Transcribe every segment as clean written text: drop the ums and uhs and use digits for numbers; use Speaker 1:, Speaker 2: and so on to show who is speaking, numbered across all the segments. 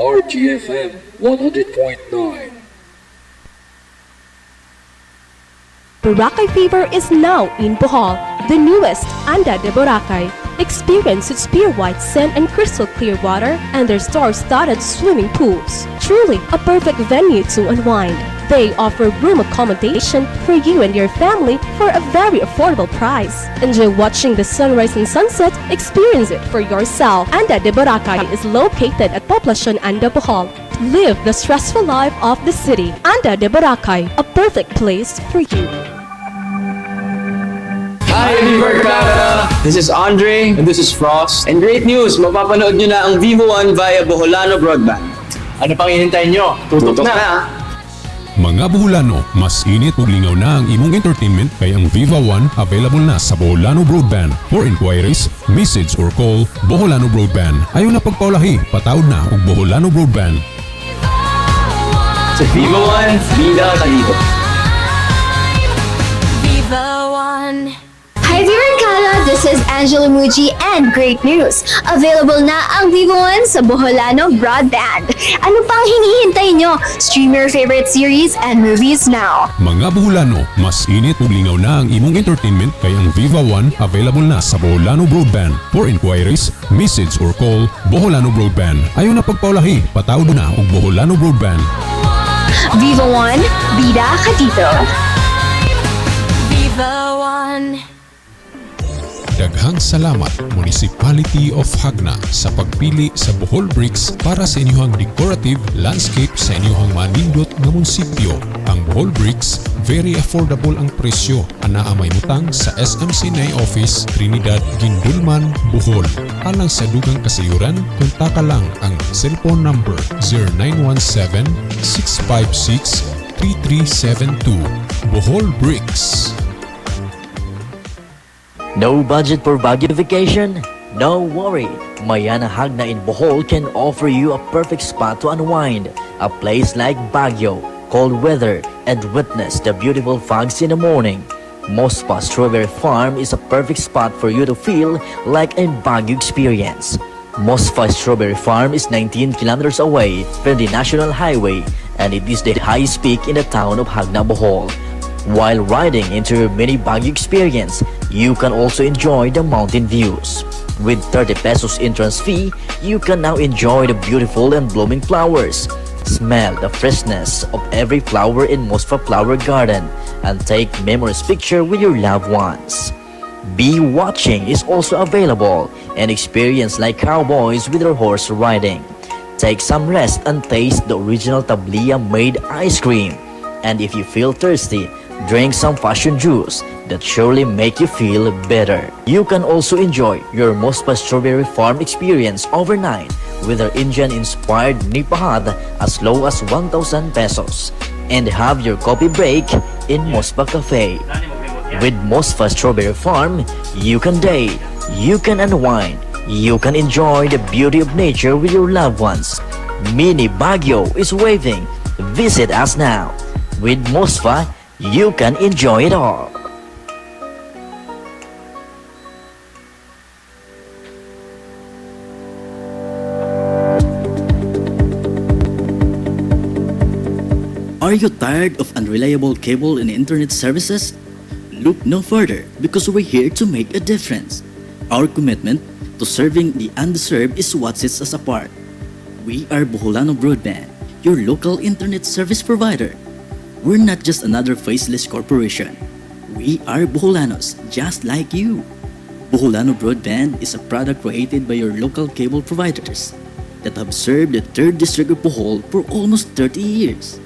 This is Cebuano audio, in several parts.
Speaker 1: RGFM 100.9.
Speaker 2: Boracay Fever is now in Bohol, the newest Anda de Boracay. Experience its pure white sand and crystal clear water and their star-studded swimming pools. Truly a perfect venue to unwind. They offer room accommodation for you and your family for a very affordable price. Enjoy watching the sunrise and sunset. Experience it for yourself. Anda de Boracay is located at Poblacion Anda, Bohol. Live the stressful life of the city. Anda de Boracay, a perfect place for you.
Speaker 3: Hi, Barkada! This is Andre.
Speaker 4: And this is Frost.
Speaker 3: And great news, mapapanood nyo na ang Vivo One via Boholano Broadband.
Speaker 4: Ano pang hinihintay nyo? Tutok,
Speaker 3: Tutok
Speaker 4: na!
Speaker 3: na!
Speaker 5: Mga Boholano, mas init ug lingaw na ang imong entertainment kay ang Viva One available na sa Boholano Broadband. For inquiries, message or call Boholano Broadband. Ayaw na pagpaulahi, patawd na og Boholano Broadband.
Speaker 3: Sa Vivo One, bida ka dito.
Speaker 6: Viva One.
Speaker 7: Hi Barkada! This is Angela Muji and great news! Available na ang Vivo One sa Boholano Broadband. Ano pang hinihintay nyo? Stream your favorite series and movies now.
Speaker 5: Mga Boholano, mas init ug lingaw na ang imong entertainment kay ang Viva One available na sa Boholano Broadband. For inquiries, message or call Boholano Broadband. Ayaw na pagpaulahi, patawd na og Boholano Broadband.
Speaker 7: Vivo One, bida ka dito.
Speaker 6: Viva One.
Speaker 5: Daghang salamat, Municipality of Jagna, sa pagpili sa Bohol Bricks para sa inyong decorative landscape sa inyong manindot nga munisipyo. Ang Bohol Bricks, very affordable ang presyo. Anaa may mutang sa SMC Nay Office, Trinidad, Guindulman, Bohol. Alang sa dugang kasayuran, kontaka lang ang cellphone number 0917 656 3372. Bohol Bricks.
Speaker 8: No budget for Baguio vacation? No worry. Mayana Jagna in Bohol can offer you a perfect spot to unwind. A place like Baguio, cold weather, and witness the beautiful fogs in the morning. Mospa Strawberry Farm is a perfect spot for you to feel like a Baguio experience. Mosfa Strawberry Farm is 19 kilometers away from the National Highway, and it is the highest peak in the town of Jagna, Bohol. While riding into your mini Baguio experience, you can also enjoy the mountain views. With 30 pesos entrance fee, you can now enjoy the beautiful and blooming flowers. Smell the freshness of every flower in Mosfa Flower Garden and take memories picture with your loved ones. Bee watching is also available and experience like cowboys with their horse riding. Take some rest and taste the original tablilla made ice cream. And if you feel thirsty, drink some fashion juice that surely make you feel better. You can also enjoy your Mospa Strawberry Farm experience overnight with our Indian-inspired Nipahad as low as 1,000 pesos and have your coffee break in Mospa Cafe. With Mosfa Strawberry Farm, you can date, you can unwind, you can enjoy the beauty of nature with your loved ones. Mini Baguio is waving. Visit us now. With Mosfa, you can enjoy it all.
Speaker 9: Are you tired of unreliable cable and internet services? Look no further because we're here to make a difference. Our commitment to serving the underserved is what sets us apart. We are Boholano Broadband, your local internet service provider. We're not just another faceless corporation. We are Boholanos, just like you. Boholano Broadband is a product created by your local cable providers that have served the 3rd District of Bohol for almost 30 years.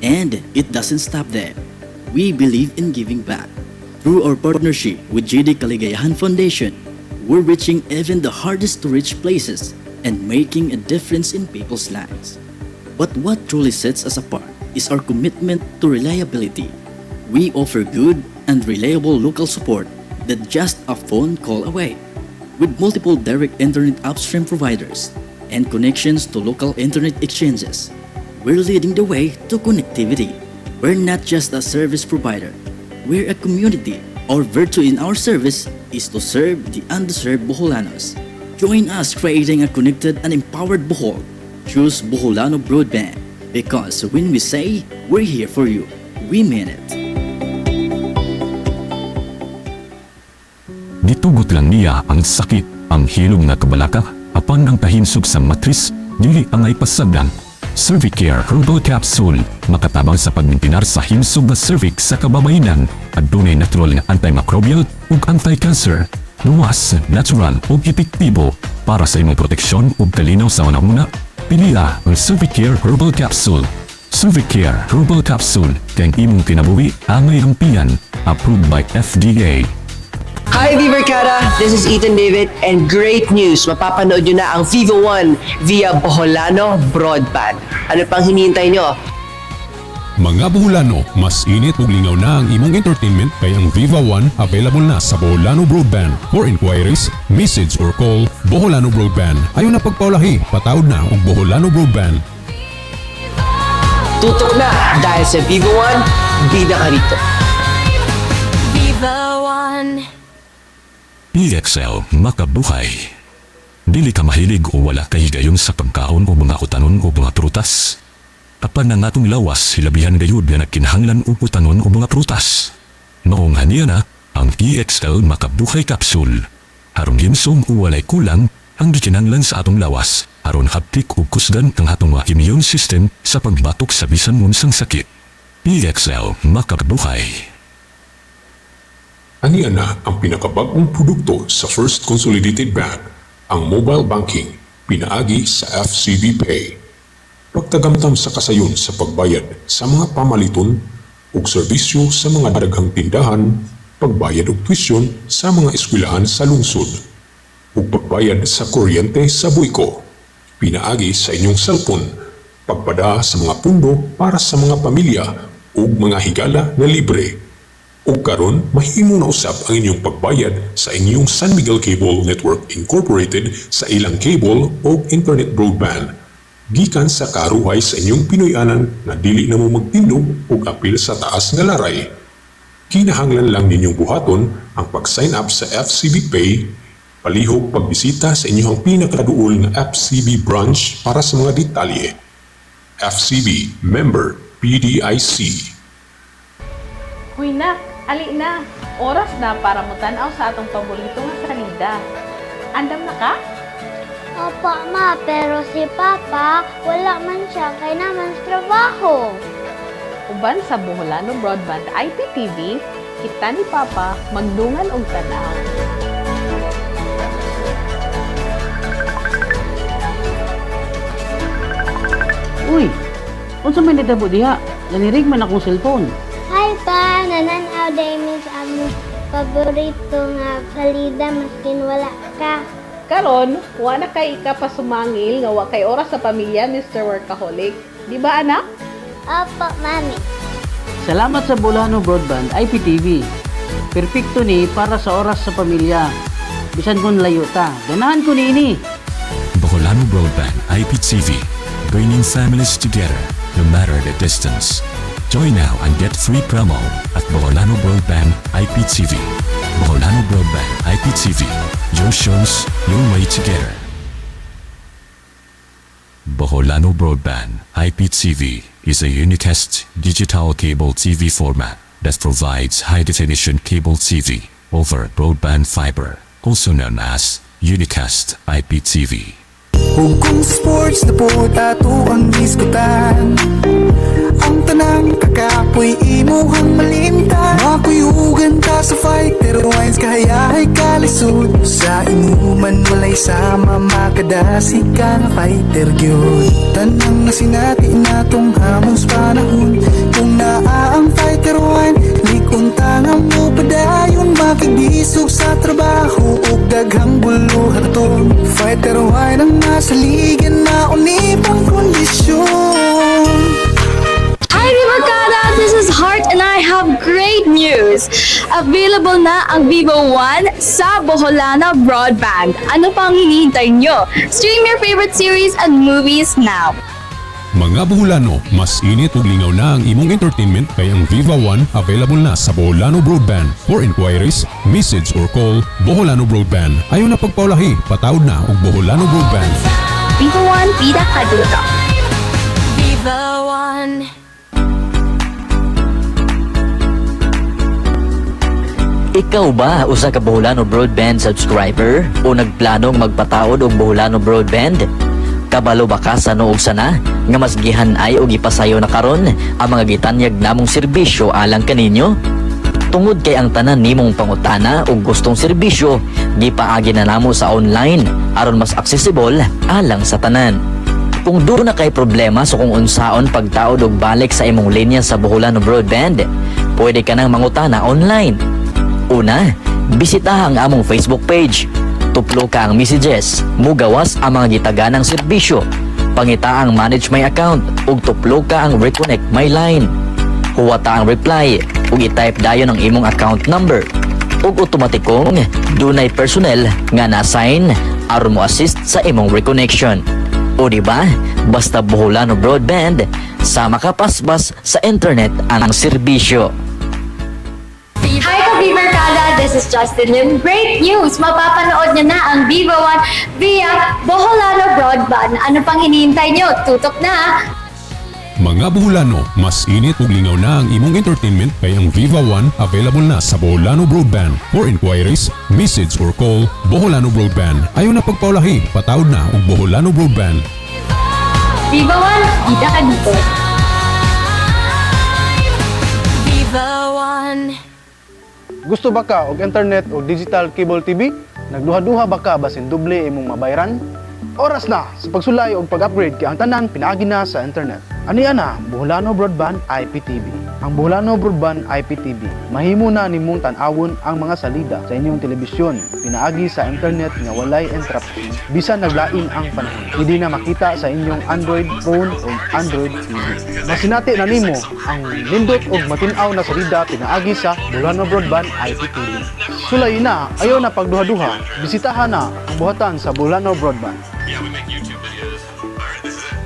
Speaker 9: And it doesn't stop there. We believe in giving back. Through our partnership with JD Kaligayahan Foundation, we're reaching even the hardest to reach places and making a difference in people's lives. But what truly sets us apart is our commitment to reliability. We offer good and reliable local support that's just a phone call away. With multiple direct internet upstream providers and connections to local internet exchanges, we're leading the way to connectivity. We're not just a service provider, we're a community. Our virtue in our service is to serve the underserved Boholanos. Join us creating a connected and empowered Bohol. Choose Boholano Broadband because when we say we're here for you, we mean it.
Speaker 10: Gitugot lang niya ang sakit, ang hilom nga kabalaka, apan ang kahinsog sa matris, dili angay pasagdan. Cervicare Herbal Capsule, makatabang sa pagmintinar sa himsog nga cervix sa kababayenan. Adunay natural nga antimicrobial ug anti-cancer. Luwas, natural ug epektibo para sa imong proteksyon ug kalinaw sa hunahuna. Pilia ang Cervicare Herbal Capsule. Cervicare Herbal Capsule, kay ang imong kinabuhi angay hampian. Approved by FDA.
Speaker 11: Hi, Vivarkada! This is Ethan David and great news! Mapapanood nyo na ang Viva One via Boholano Broadband. Ano pang hinihintay nyo?
Speaker 5: Mga Boholano, mas init ug lingaw na ang imong entertainment kay ang Viva One available na sa Boholano Broadband. For inquiries, message or call Boholano Broadband. Ayaw na pagpaulahi, patawod na og Boholano Broadband.
Speaker 11: Tutok na dahil sa Viva One, bida ka rito.
Speaker 6: Viva One.
Speaker 10: PXL Makabuhay. Dili ka mahilig o wala kay higayon sa pagkaon o mga utanon o mga prutas. Apan ang atong lawas, hilabihan gayud nga nagkinahanglan og utanon o mga prutas. Maong haniya na ang PXL Makabuhay Capsule. Aron himsog o walay kulang ang gikinahanglan sa atong lawas aron haptik ug kusgan ang atong mga immune system sa pagbatok sa bisan unsang sakit. PXL Makabuhay.
Speaker 5: Aniya na ang pinakabagong produkto sa First Consolidated Bank, ang mobile banking, pinaagi sa FCB Pay. Pagtagamtam sa kasayon sa pagbayad sa mga pamaliton ug serbisyo sa mga daghang tindahan, pagbayad og tuisyon sa mga eskwelahan sa lungsod, ug pagbayad sa kuryente sa buiko. Pinaagi sa inyong cellphone, pagpada sa mga pundo para sa mga pamilya ug mga higala na libre. Ug karon mahimo na usab ang inyong pagbayad sa inyong San Miguel Cable Network Incorporated sa ilang cable o internet broadband. Gikan sa karuhay sa inyong Pinoy-anan na dili na mo magtindog og apil sa taas nga laray. Kinahanglan lang ninyong buhaton ang pag-sign up sa FCB Pay, palihog pagbisita sa inyong pinakaduol nga FCB branch para sa mga detalye. FCB Member PDIC.
Speaker 12: Huy nak, ali na. Oras na para mutanaw sa atong paborito nga salida. Andam na ka?
Speaker 6: Opo, Ma, pero si Papa, wala man siya kay naman sa trabaho.
Speaker 12: Uban sa Boholano Broadband IPTV, kita ni Papa magdungan og tanaw.
Speaker 13: Uy, unsa may nitabo diha? Nanirig man akong cellphone.
Speaker 6: Hi, Pa! Nananaw dahil sa among paborito nga salida maskin wala ka.
Speaker 12: Karon, wa na kay ikapasumangil nga wa kay oras sa pamilya, Mr. Workaholic. Di ba, anak?
Speaker 6: Opo, Mami.
Speaker 13: Salamat sa Boholano Broadband IPTV. Perpekto ni para sa oras sa pamilya. Bisan kung layo ta, ganahan ko niini.
Speaker 10: Boholano Broadband IPTV, bringing families together no matter the distance. Join now and get free promo at Boholano Broadband IPTV. Boholano Broadband IPTV, your shows, your way together. Boholano Broadband IPTV is a unicast digital cable TV format that provides high-definition cable TV over broadband fiber, also known as unicast IPTV.
Speaker 14: Ug kung sports na pod ato ang hisgutan, ang tanang kakapoy imuhang malimtan. Makuyugan ta sa Fighter Wines, kahayahay kalisod. Sa inuman walay sama, makadasig ka nga fighter gyud. Tanang nasinati natong hamon sa panahon. Kung naa ang Fighter Wine, likunta nga mo padayon. Makibisog sa trabaho ug daghang buluhaton. Fighter Wine ang masaligan, mauni pang kondisyon.
Speaker 7: Hi, Vivarkada! This is Heart and I have great news! Available na ang Viva One sa Boholana Broadband. Ano pang hinihintay nyo? Stream your favorite series and movies now.
Speaker 5: Mga Boholano, mas init ug lingaw na ang imong entertainment kay ang Viva One available na sa Boholano Broadband. For inquiries, message or call Boholano Broadband. Ayaw na pagpaulahi, patawod na og Boholano Broadband.
Speaker 7: Viva One, bida ka dito.
Speaker 2: Viva One.
Speaker 8: Ikaw ba usa ka Boholano Broadband subscriber o nagplanong magpataod og Boholano Broadband? Kabalo ba ka sa noog sana nga mas gihan-ay og gipasayo na karon ang mga gitanyag namong serbisyo alang kaninyo? Tungod kay ang tanan nimong pangutana og gustong serbisyo, gipaagi na namo sa online aron mas accessible alang sa tanan. Kung duna kay problema sa kung unsaon pagtaod og balik sa imong linya sa Boholano Broadband, pwede ka nang mangutana online. Una, bisitaha ang among Facebook page. Tuplo ka ang messages, mugawas ang mga gitaganang serbisyo. Pangita ang Manage My Account ug tuplo ka ang Reconnect My Line. Huwata ang reply ug i-type dayon ang imong account number. Ug otomatikong dunay personnel nga na-assign aron mo assist sa imong reconnection. O di ba? Basta Boholano Broadband, sama ka paspas sa internet ang serbisyo.
Speaker 7: Hi ka-Vivarkada! This is Justin Lim. Great news! Mapapanood niyo na ang Viva One via Boholano Broadband. Ano pang hinihintay niyo? Tutok na!
Speaker 5: Mga Boholano, mas init ug lingaw na ang imong entertainment kay ang Viva One available na sa Boholano Broadband. For inquiries, message or call Boholano Broadband. Ayaw na pagpaulahi, pataod na og Boholano Broadband.
Speaker 7: Viva One, bida ka dito.
Speaker 2: Viva One.
Speaker 15: Gusto ba ka og internet o digital cable TV? Nagduha-duha ba ka basin doble imong mabayran? Oras na sa pagsulay og pag-upgrade kay ang tanan pinaagi na sa internet. Ani ana, Boholano Broadband IPTV. Ang Boholano Broadband IPTV, mahimo na nimong tan-awon ang mga salida sa inyong telebisyon pinaagi sa internet nga walay interruption bisan naglain ang panahon. Hindi na makita sa inyong Android phone o Android TV. Masinati na nimo ang nindot og matin-aw na salida pinaagi sa Boholano Broadband IPTV. Sulay na, ayaw na pagduha-duha. Bisitahan na ang buhatan sa Boholano Broadband.
Speaker 16: Yeah, we make YouTube videos. Alright, this is it.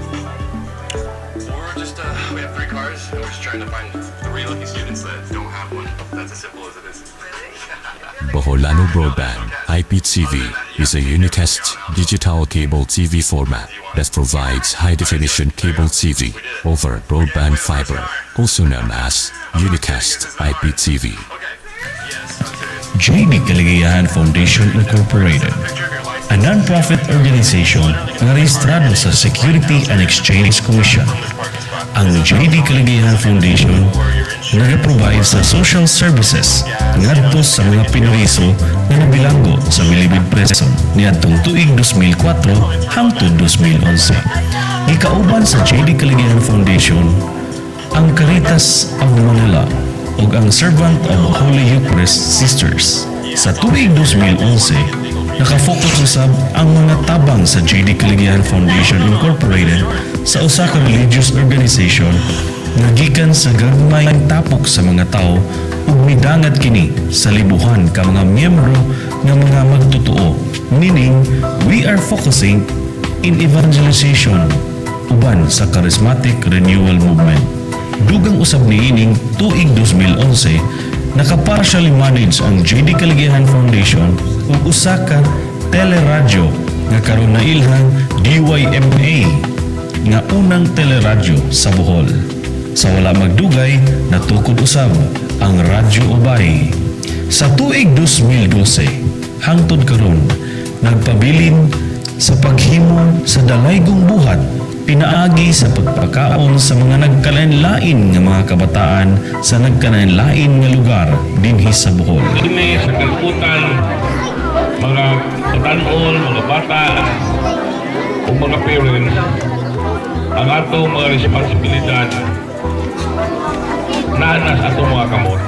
Speaker 16: We're just, we have three cars, and we're just trying to find three lucky students that don't have one. That's as simple as it is.
Speaker 10: Boholano Broadband IPTV is a unicast digital cable TV format that provides high-definition cable TV over broadband fiber, also known as unicast IPTV.
Speaker 17: JD Kaligayahan Foundation Incorporated, a non-profit organization nga rehistrado sa Security and Exchange Commission. Ang JD Kaligayahan Foundation naga-provide sa social services ngadto sa mga pinriso nga nabilanggo sa Bilibid Prison niadtong tuig 2004 hangtod 2011. Gikauban sa JD Kaligayahan Foundation ang Caritas of Manila ug ang Servant of Holy Eucharist Sisters. Sa tuig 2011, nakafocus usab ang mga tabang sa JD Kaligayahan Foundation Incorporated sa usa ka religious organization nga gikan sa gagmayng tapok sa mga tao ug midangat kini sa libuhan ka mga miyembro nga mga magtotoo, meaning we are focusing in evangelization uban sa Charismatic Renewal Movement. Dugang usab niining tuig 2011, naka-partially manage ang JD Kaligayahan Foundation ug usa ka teleradyo nga karon nailhang DYMA nga unang teleradyo sa Bohol. Sa wala magdugay, natukod usab ang Radyo Ubay. Sa tuig 2012, hangtod karon, nagpabilin sa paghimo sa dalaygong buhat pinaagi sa pagpakaon sa mga nagkalain-lain nga mga kabataan sa nagkalain-lain nga lugar dinhi sa Bohol.
Speaker 18: Kini sa kalibutan, mga batanon, mga bata, o mga parents, ang atong mga responsibilidad naa na sa atong mga kamot.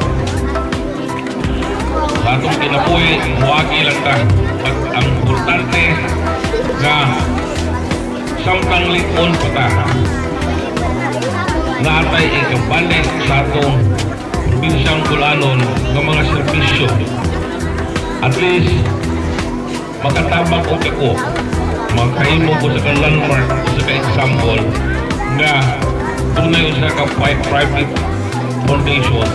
Speaker 18: Sa atong kinabuhi, muagi lang ta. But ang importante nga samtang lig-on pa ta, naatay ikabalik sa atong probinsyang Bulanon ng mga serbisyo. At least, makatabang og ako, makahimo ko sa ka landmark, sa ka example, nga dunay usa ka private foundation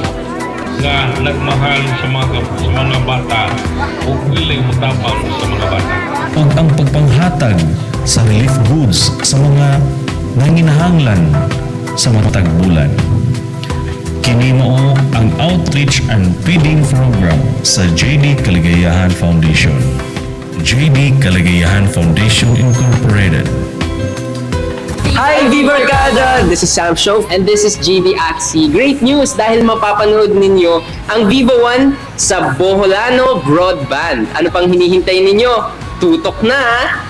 Speaker 18: nga nagmahal sa mga bata ug willing motabang sa mga bata.
Speaker 17: Ug ang pagpanghatag sa sa relief goods sa mga nanginahanglan sa matag bulan. Kini mao ang outreach and feeding program sa JD Kaligayahan Foundation. JD Kaligayahan Foundation Incorporated.
Speaker 11: Hi, Vivarkada! This is Sam Show.
Speaker 3: And this is GB Axie. Great news dahil mapapanood ninyo ang Viva One sa Boholano Broadband. Ano pang hinihintay ninyo? Tutok na! Ah!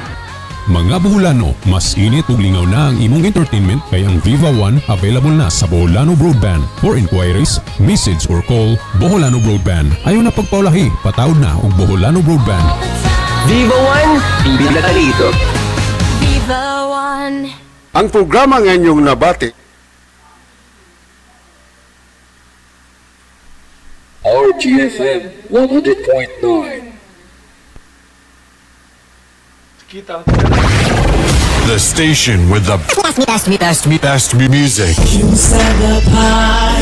Speaker 5: Mga Boholano, mas init ug lingaw na ang imong entertainment kay ang Viva One available na sa Boholano Broadband. For inquiries, message or call Boholano Broadband. Ayaw na pagpaulahi, patawd na og Boholano Broadband.
Speaker 11: Viva One, bida ka rito.
Speaker 6: Viva One.
Speaker 19: Ang programa nga inyong nabati
Speaker 1: RGFM 100.9.
Speaker 20: The station with the best, best, best, best music.
Speaker 14: You said the pie,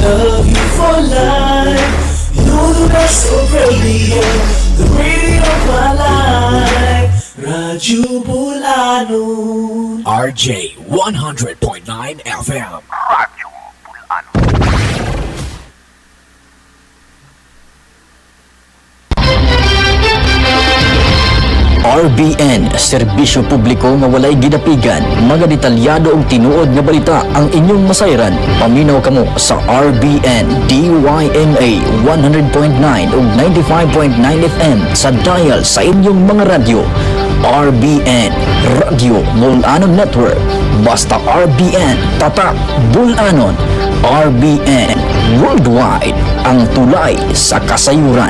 Speaker 14: love you for life. You're the best of radio, the radio of my life. Radyo Bulanon.
Speaker 1: RJ 100.9 FM.
Speaker 8: RBN, serbisyo publiko nga walay gidapigan, mga detalyado og tinuod nga balita ang inyong masayran. Paminaw kamo sa RBN DYMA 100.9 ug 95.9 FM sa dial sa inyong mga radyo. RBN, Radyo Bulanon Network. Basta RBN, tatak Bulanon. RBN Worldwide, ang tulay sa kasayuran.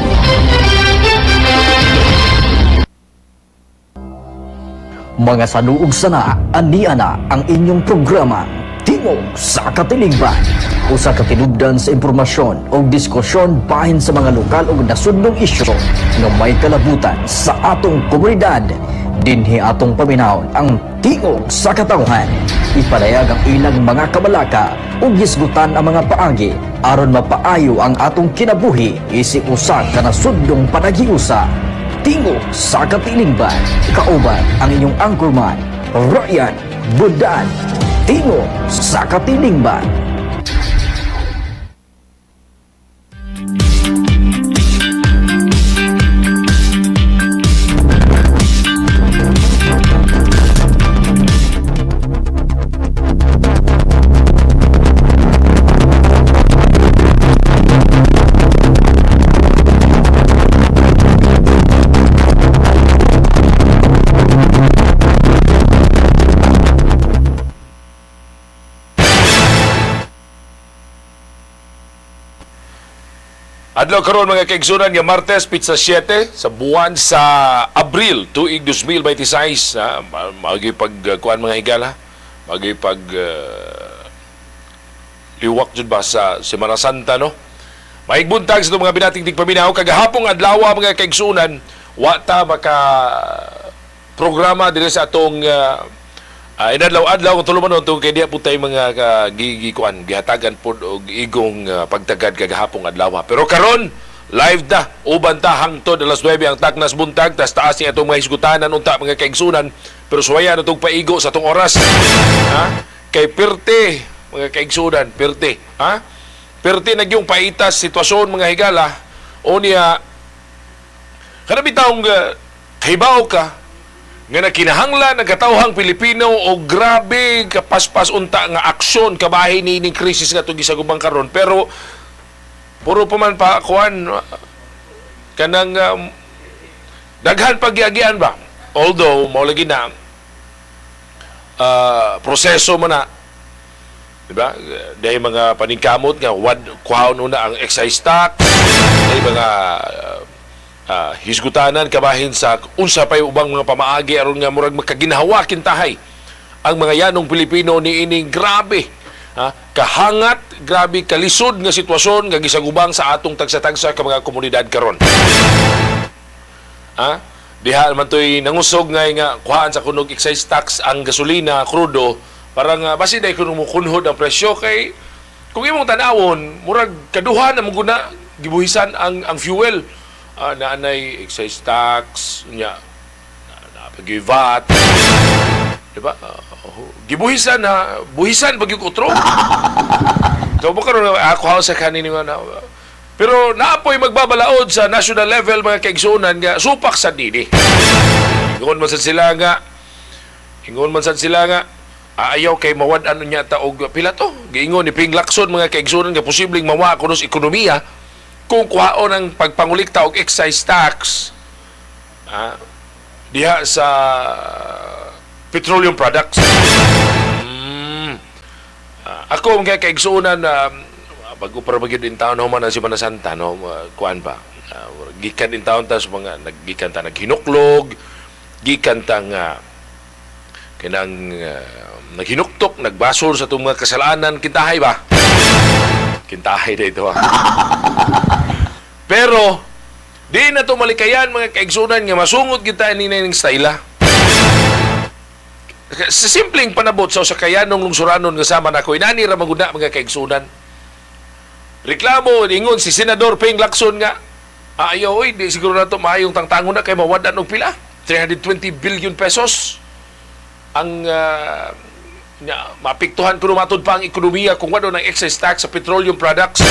Speaker 8: Mga sanuog sana, ania na ang inyong programa Tingog sa Katilingban. Usa ka tinubdan sa impormasyon o diskusyon bahin sa mga lokal ug nasudnong isyu nga may kalabutan sa atong komunidad. Dinhi atong paminawon ang Tingog sa Katawhan. Ipadayag ang ilang mga kabalaka ug hisgutan ang mga paagi aron mapaayo ang atong kinabuhi isip usa ka nasudnong panaghiusa. Tingog sa Katilingban. Kauban ang inyong anchorman, Ryan Budan. Tingog sa Katilingban.
Speaker 21: Adlaw karon mga kaigsunan nga Martes, pitsa 7 sa buwan sa Abril tuig 2026, ha, magipag kuan mga higala, magipag liwak jud ba sa Semana Santa, no? Maigbuntag sa itong mga binating tigpaminaw kagahapong adlaw mga kaigsunan, wa ta maka programa dinhi sa atong inadlaw-adlaw kung tuluman nun, kay diya po tayo mga gikuan, gihatagan po og igong pagtagad kagahapong adlaw. Pero karon live ta, uban ta hangtod alas 9 ang taknas buntag, tas taas niya itong mga hisgutanan unta mga kaigsunan, pero suwaya na itong paigo sa itong oras. Ha? Kay pirte, mga kaigsunan, pirte. Ha? Pirte nagyong paitas sitwasyon mga higala, o niya, kanabitawng kahibaw ka, nga nakinahanglan ang katawhang Pilipino o grabe kapaspas unta nga aksyon kabahin ni ining krisis nga itong gisagubang karon, pero puro pa man pa kuan kanang daghan pagiagian ba, although mao lagi na proseso man na, di ba, dahil mga paningkamot nga wad kuhaon una ang excise tax, dahil mga hisgutanan kabahin sa unsa pay ubang mga pamaagi aron nga murag makaginhawa kintahay ang mga yanong Pilipino niining grabe kahangat, grabe kalisod nga sitwasyon nga gisagubang sa atong tagsa-tagsa ka mga komunidad karon. Diha man toy nangusog nga nga kuhaan sa kunog excise tax ang gasolina, krudo, para nga basi day kuno mokunhod ang presyo kay kung imong tan-awon murag kaduha na muguna gibuhisan ang fuel. Naanay excise tax nya na Pag VAT. Di ba? Gibuhisan na, buhisan pag yung utro. So, mo karon ako sa kanini nga na. Pero naapoy magbabalaod sa national level mga kaigsunan nga supak sa dini. Ingon man sad sila nga ingon man sad sila nga ayaw kay mawad-an niya ta og pila to. Giingon ni Ping Lacson mga kaigsunan nga posibleng mawa kuno sa ekonomiya kung kuhaon ang pagpangulikta og excise tax diha sa petroleum products. Ako mga kaigsunan bago para magyud in taon human ang Semana Santa no, kuan ba. Gikan in taon ta sa mga naggikan ta naghinuklog, gikan ta nga kinang naghinuktok, nagbasol sa itong mga kasalanan, kintahay ba? Kintahay na ito ha. Pero di na ito malikayan mga kaigsunan nga masungot kita ni ning stayla. Sa simpleng panabot sa usa ka yanong lungsuranon nga sama nako inani ra maguna mga kaigsunan. Reklamo ingon si Senador Ping Lacson nga ayaw oy di siguro nato maayong tangtangon na kay mawad-an og pila 320 billion pesos ang maapektuhan kuno matud pa ang ekonomiya kung wala ng excise tax sa petroleum products.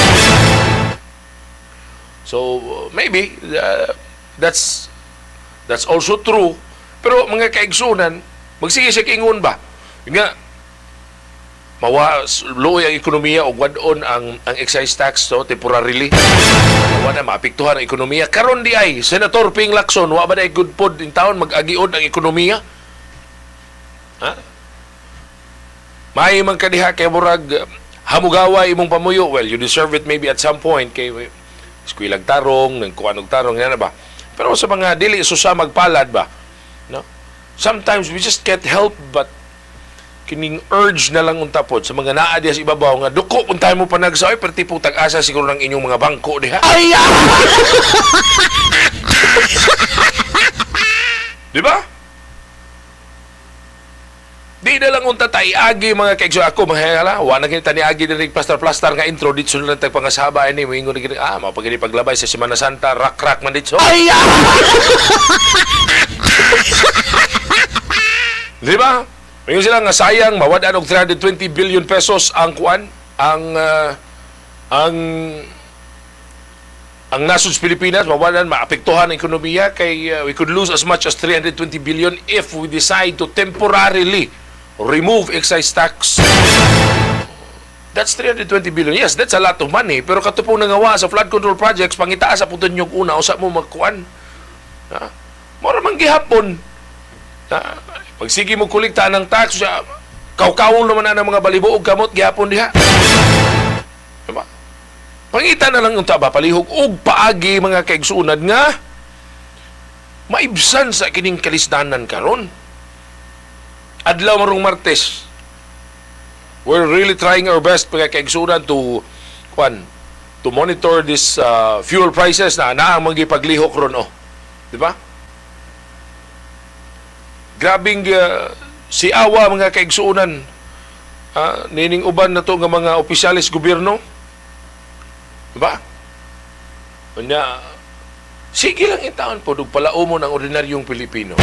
Speaker 21: So maybe that's also true. Pero mga kaigsunan, magsige siya kiingon ba? Nga mawa luoy ang ekonomiya og wad-on ang excise tax so temporarily. Mawa na maapektuhan ang ekonomiya. Karon di ay Senator Ping Lacson, wa ba day good pod in town mag-agiod ang ekonomiya? Ha? May man kadiha kay murag hamugawa imong pamuyo. Well, you deserve it maybe at some point kay eskwilag tarong, nagkuan og tarong na ba. Pero sa mga dili susa magpalad ba? No? Sometimes we just can't help but kining urge na lang unta pod sa mga naa diha sa ibabaw nga duko unta mo panagsa oy perti pong tag-asa siguro ng inyong mga bangko diha. Ay! Di ba? Di na lang unta ta iagi mga kaigso ako mga hala wa na kini tani agi diri plastar-plastar nga intro dito na tag pangasaba ini moingon ni mao pag paglabay sa Semana Santa rak-rak man dito. Ay! Di ba? Moingon sila nga sayang mawad-an og 320 billion pesos ang kuan ang ang nasod sa Pilipinas mawad-an maapektuhan ang ekonomiya kay we could lose as much as 320 billion if we decide to temporarily remove excise tax. That's 320 billion. Yes, that's a lot of money. Pero katupong nangawa sa flood control projects, pangitaas sa puton yung una, usa mo magkuan. Ha? Mora man gihapon. Ha? Pagsige mo kolekta ng tax, kawkawong naman na ng mga balibuog kamot gihapon diha. Diba? Pangita na lang unta ba palihog og paagi mga kaigsunan nga maibsan sa kining kalisdanan karon. Adlaw marong Martes. We're really trying our best mga kaigsunan to to monitor this fuel prices na naang magipaglihok ron oh. Di ba? Grabing si awa mga kaigsunan nining uban na to nga mga opisyalis gobyerno. Di ba? Unya sige lang intaon po og palaumon ang ordinaryong Pilipino.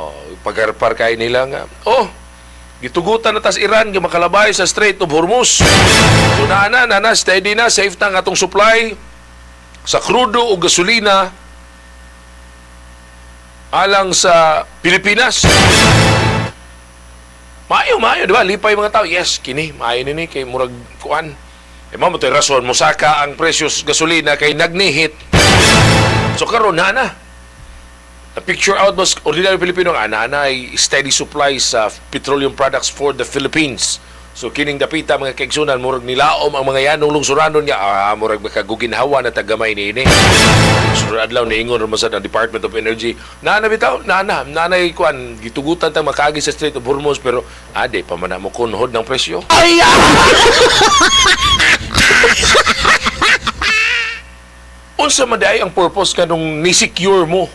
Speaker 21: Oh, pagarpar kay nila nga. Oh, gitugutan na tas Iran nga makalabay sa Strait of Hormuz. So na na steady na, safe na ang atong supply sa krudo o gasolina alang sa Pilipinas. Maayo, di ba? Lipay mga tao. Yes, kini, maayo nini kay murag kuan. E mao mo to'y rason mosaka ang presyo sa gasolina kay nagnihit. So karon na na. The picture out was ordinary Pilipino nga na steady supply sa petroleum products for the Philippines. So kining dapita mga kaigsunan murag nilaom ang mga yanong lungsuranon nga murag makaguginhawa na tagamay niini. So adlaw niingon ra man sad ang Department of Energy. Naa na bitaw, nanay kuan gitugutan ta makaagi sa Strait of Hormuz pero ade pa man mo kunhod ng presyo. Ay! Unsa man diay ang purpose kanong ni-secure mo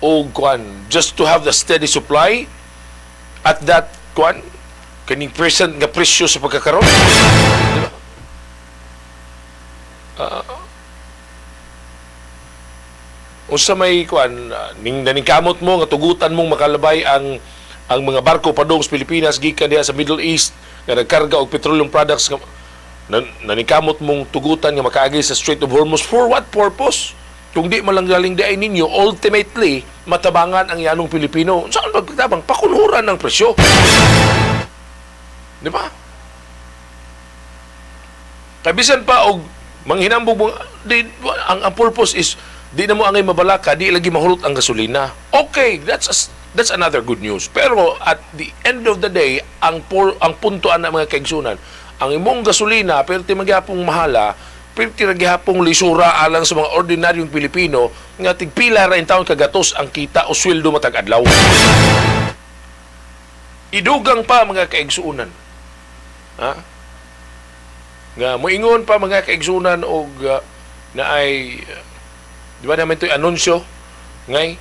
Speaker 21: o kuan just to have the steady supply at that kuan kaning present nga presyo sa pagkakaroon, di ba? Unsa may kuan ning naningkamot mo nga tugutan mong makalabay ang mga barko padung sa Pilipinas gikan diha sa Middle East nga nagkarga og petroleum products nga naningkamot mong tugutan nga makaagi sa Strait of Hormuz, for what purpose? Kung di man lang galing diay ninyo, ultimately matabangan ang yanong Pilipino. Saan pagtabang? Pakunhuran ng presyo. Di ba? Kay bisan pa og manghinambog mo di, ang purpose is di na mo angay mabalaka, di lagi mahurot ang gasolina. Okay, that's another good news. Pero at the end of the day, ang punto ana, mga kaigsunan, ang imong gasolina perti magyapong mahala, perti ra gihapong lisura alang sa mga ordinaryong Pilipino nga tigpila ra intawon kagatos ang kita o sweldo matag adlaw. Idugang pa, mga kaigsuunan. Ha? Nga moingon pa, mga kaigsunan, og na ay di ba naman ito'y anunsyo ngay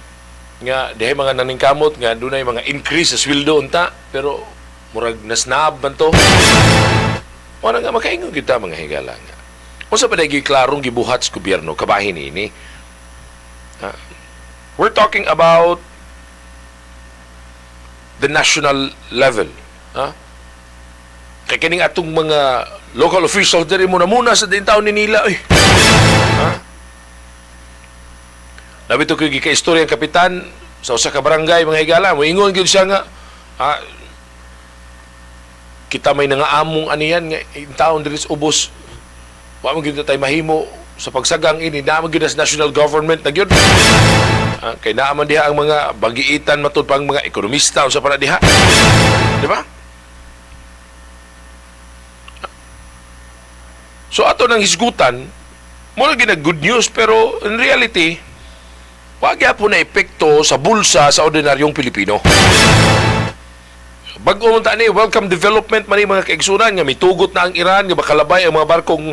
Speaker 21: nga dihay mga naningkamot nga dunay mga increase sa sweldo unta, pero murag nasnab man to. Wala nga makaingon kita, mga higala, nga unsa pa daygi klarong gibuhat sa gobyerno kabahin ini. Ha? We're talking about the national level. Ha? Kay kining atong mga local officials diri mo na muna sa din taon ni nila oy. Ha? Labi to kay gika-istorya ang kapitan sa usa ka barangay, mga higala, moingon gyud siya nga kita may nangaamong aniyan nga in taon diri sa ubos. Wa man gyud tayo mahimo sa pagsagang ini, naa man gyud sa national government na gyud. Kay naa man diha ang mga bagiitan matud pang mga ekonomista unsa pa na diha. Di ba? So ato nang hisgutan, mo lagi na good news, pero in reality wa gyapon na epekto sa bulsa sa ordinaryong Pilipino. Bag-o man ta ni, welcome development man ni, mga kaigsunan, nga mitugot na ang Iran nga makalabay ang mga barkong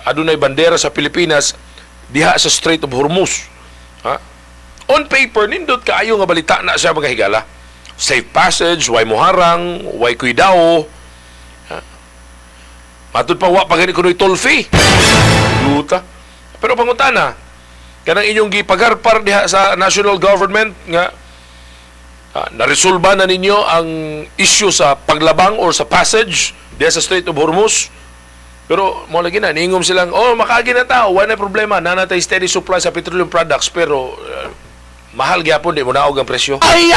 Speaker 21: adunay bandera sa Pilipinas diha sa Strait of Hormuz. Ha? On paper, nindot kaayo nga balita na siya, mga higala. Safe passage, way muharang, way kuidao. Ha? Matud pa wa pa gani kunoy toll fee. Luta. Pero pangutana, kanang inyong gipagarpar diha sa national government nga naresolba na ninyo ang issue sa paglabang or sa passage diha sa Strait of Hormuz. Pero mo lagi na niingom silang, oh, makaagi na tao, wala na problema, nanatay steady supply sa petroleum products, pero mahal gyapon, di mo naog ang presyo. Ay!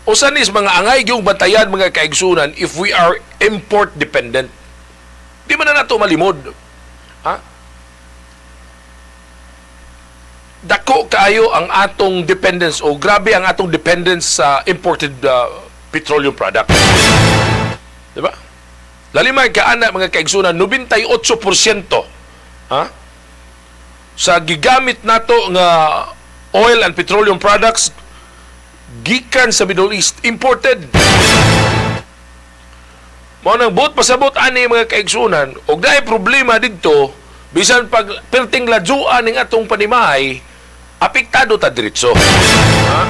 Speaker 21: Usan is mga angay yung bantayan, mga kaigsunan, if we are import dependent. Di man na nato malimod. Ha? Dako kaayo ang atong dependence o grabe ang atong dependence sa imported petroleum product. Diba? Lalimay kaana, mga kaigsunan, 98% ha? Sa gigamit nato nga oil and petroleum products gikan sa Middle East, imported. Mao nang buot pasabot ani, mga kaigsunan, og naay problema didto, bisan pag perting ladyoan ning atong panimahay, apektado ta diretso. Ha?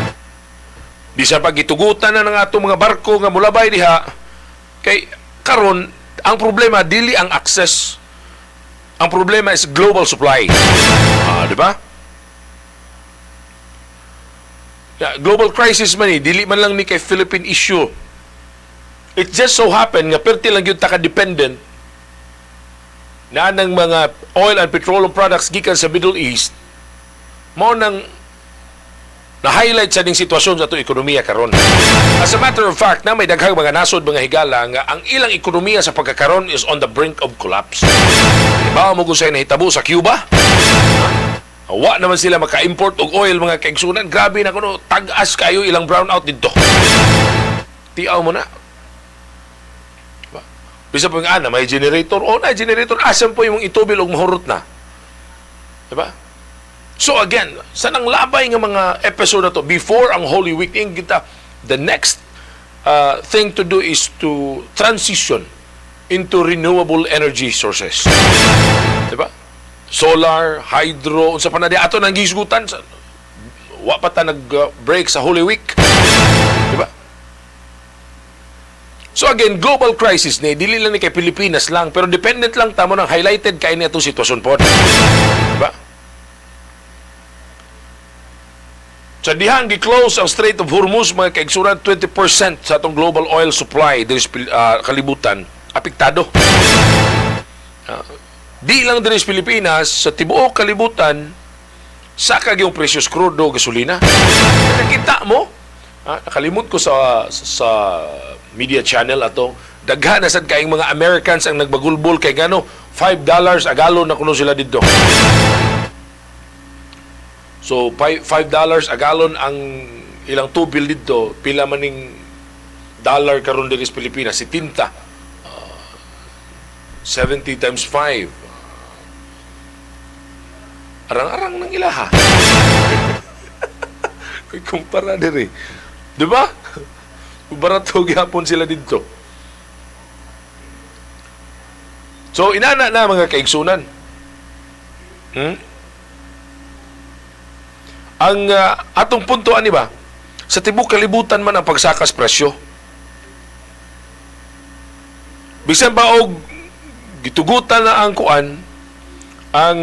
Speaker 21: Bisan pag gitugutan na ng atong mga barko nga mulabay diha, kay karon ang problema dili ang access. Ang problema is global supply. Di ba? Yeah, global crisis man ni, dili man lang ni kay Philippine issue. It just so happen nga perti lang gyud ta ka dependent na nang mga oil and petroleum products gikan sa Middle East, mao nang na-highlight sa ning sitwasyon sa atong ekonomiya karon. As a matter of fact, na may daghang mga nasod, mga higala, nga ang ilang ekonomiya sa pagkakaron is on the brink of collapse. Diba mo kung sa'yo nahitabo sa Cuba? Wa naman sila maka-import og oil, mga kaigsunan. Grabe na kuno, tag-as kayo ilang brownout dito. Tiaw mo na. Bisa po yung ana, may generator. O na, generator. Asan po yung itubil og mahurot na? Diba? So again, sa nang labay nga mga episode na to, before ang Holy Week, kita, the next thing to do is to transition into renewable energy sources. Diba? Solar, hydro, unsa pa na di ato nang gisgutan, wa pa ta nag-break sa Holy Week. Diba? So again, global crisis ni dili lang ni kay Pilipinas lang, pero dependent lang tamo ng highlighted kay ni atong sitwasyon pod. Diba? Sa dihang gi-close ang Strait of Hormuz, mga kaigsuran, 20% sa atong global oil supply diri sa kalibutan apektado. Di lang diri sa Pilipinas, sa tibuok kalibutan sakag yung presyo sa krudo, gasolina. Nakita mo, nakalimot ko sa media channel ato, daghan na sad kaayong mga Americans ang nagbagulbol kay gano $5 a gallon na kuno sila didto. So $5 a gallon ang ilang tubil didto, pila maning dollar karon diri sa Pilipinas, 70. 70 times 5. Arang-arang ng ilaha. Kumpara diri. Diba? Barato gyapon sila didto. So inana na mga kaigsunan. Ang atong punto ani ba? Sa tibuok kalibutan man ang pagsakas presyo. Bisan ba og gitugutan na ang kuan ang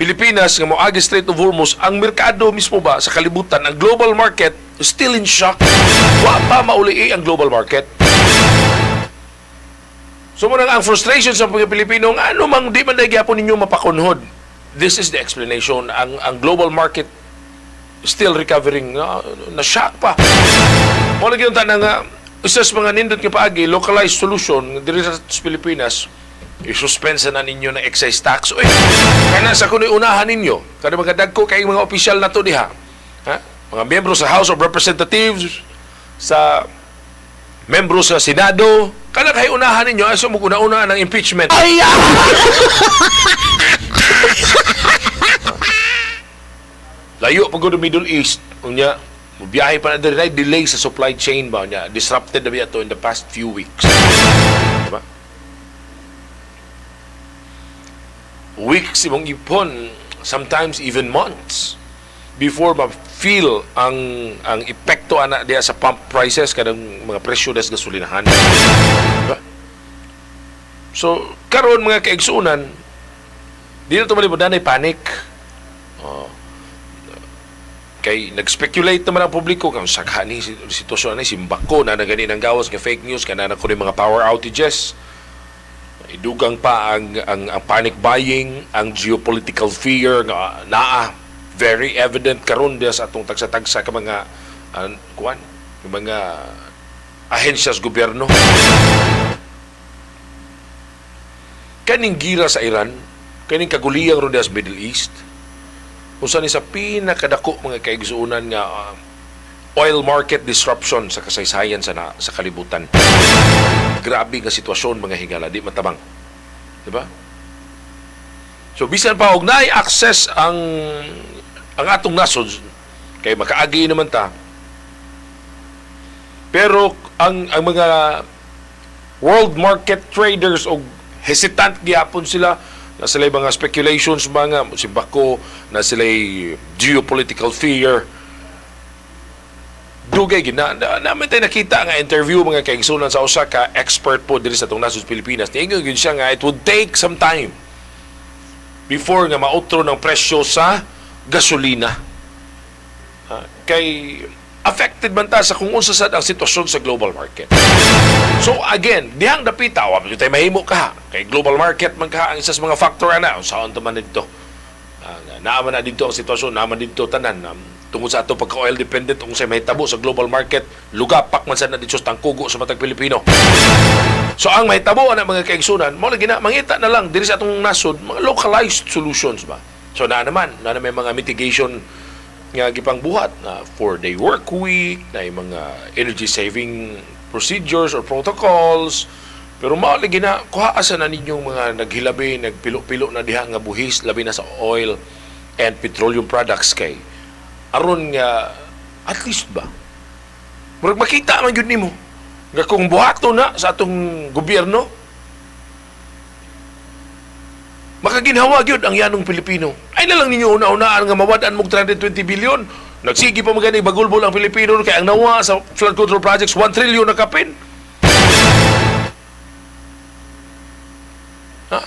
Speaker 21: Pilipinas nga moagi Strait of Hormuz, ang merkado mismo ba sa kalibutan, ang global market still in shock. Wa pa mauli ang global market. So mo nang ang frustration sa mga Pilipino, nga ano mang di man gyapon ninyo mapakunhod. This is the explanation. Ang global market still recovering, na shock pa. Mo lagi unta na nga isa sa mga nindot nga paagi, localized solution diri sa Pilipinas, i-suspend na ninyo ng excise tax. Uy, kaya sa kuno'y unahan ninyo, kada magkadagko kay mga opisyal na to diha. Ha? Mga miyembro sa House of Representatives, sa membro sa Senado, kada kay unahan ninyo, ay sumuguna-una ng impeachment. Ay! Layo pag go Middle East, unya, biyahe pa na diri, delay sa supply chain ba, unya, disrupted na biya to in the past few weeks. Diba? Weeks imong ipon, sometimes even months before ma-feel ang epekto ana diya sa pump prices kanang mga presyo des gasolinahan. Diba? So karon mga kaigsuonan, di na to malibot na panic. Kay nag-speculate naman ang publiko kung sakha ni sitwasyon ni simbako na nagani ng gawas nga fake news kana na kuno mga power outages. Idugang pa ang panic buying, ang geopolitical fear nga naa very evident karon diya sa atong tagsa-tagsa ka mga kuan, mga ahensya sa gobyerno. Kaning gira sa Iran, kaning kaguliyang ron diya sa Middle East, usa ni sa pinakadako mga kaigsuonan nga oil market disruption sa kasaysayan sa kalibutan. Grabe nga sitwasyon mga higala, di matabang. Diba? So bisan pa og naay access ang atong nasod kay makaagi naman ta. Pero ang mga world market traders og hesitant gyapon sila, na sila mga speculations, mga simbako, na sila geopolitical fear. Dugay gina namin tayo nakita nga interview mga kaigsunan sa usa ka expert po diri sa atong nasod Pilipinas. Niingon gyud siya nga it would take some time before nga mautro ng presyo sa gasolina. Kay affected man ta sa kung unsa sad ang sitwasyon sa global market. So again, dihang dapita wa tayo mahimo ka kay global market man ka ang isa sa mga factor ana unsaon ta man didto. Naa man na didto ang sitwasyon, naa man didto tanan tungod sa ato pagka oil dependent kung say mahitabo sa global market, lugapak man sad na didto sa tangkugo sa matag Pilipino. So ang mahitabo ana mga kaigsunan, mao lagi na mangita na lang diri sa atong nasod mga localized solutions ba. So naa naman, naa may mga mitigation nga gipangbuhat na 4-day work week, na yung mga energy saving procedures or protocols. Pero mao lagi na kuha asa na ninyong mga naghilabi, nagpilo-pilo na diha nga buhis labi na sa oil and petroleum products kay aron nga at least ba murag makita man gyud nimo nga kung buhato na sa atong gobyerno makaginhawa gyud ang yanong Pilipino. Ay na lang ninyo una-unaan nga mawad-an mog 320 billion. Nagsige pa magani bagulbol ang Pilipino kay ang nawa sa flood control projects 1 trillion na kapin. Ha?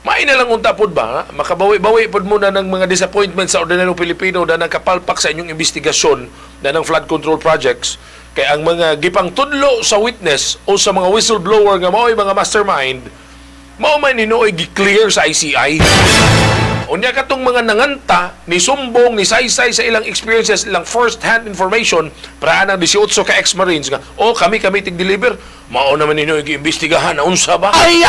Speaker 21: May na lang unta pod ba? Ha? Makabawi-bawi pod muna ng mga disappointment sa ordinaryong Pilipino na nagkapalpak sa inyong investigasyon na ng flood control projects kay ang mga gipangtudlo sa witness o sa mga whistleblower nga mao'y mga mastermind mao man hinuoy gi-clear sa ICI. Unya katong mga nanganta ni sumbong ni saysay sa ilang experiences, ilang first-hand information para anang 18 ka ex-marines nga oh kami kami tig-deliver, mao naman ninyo giimbestigahan na unsa ba? Ay!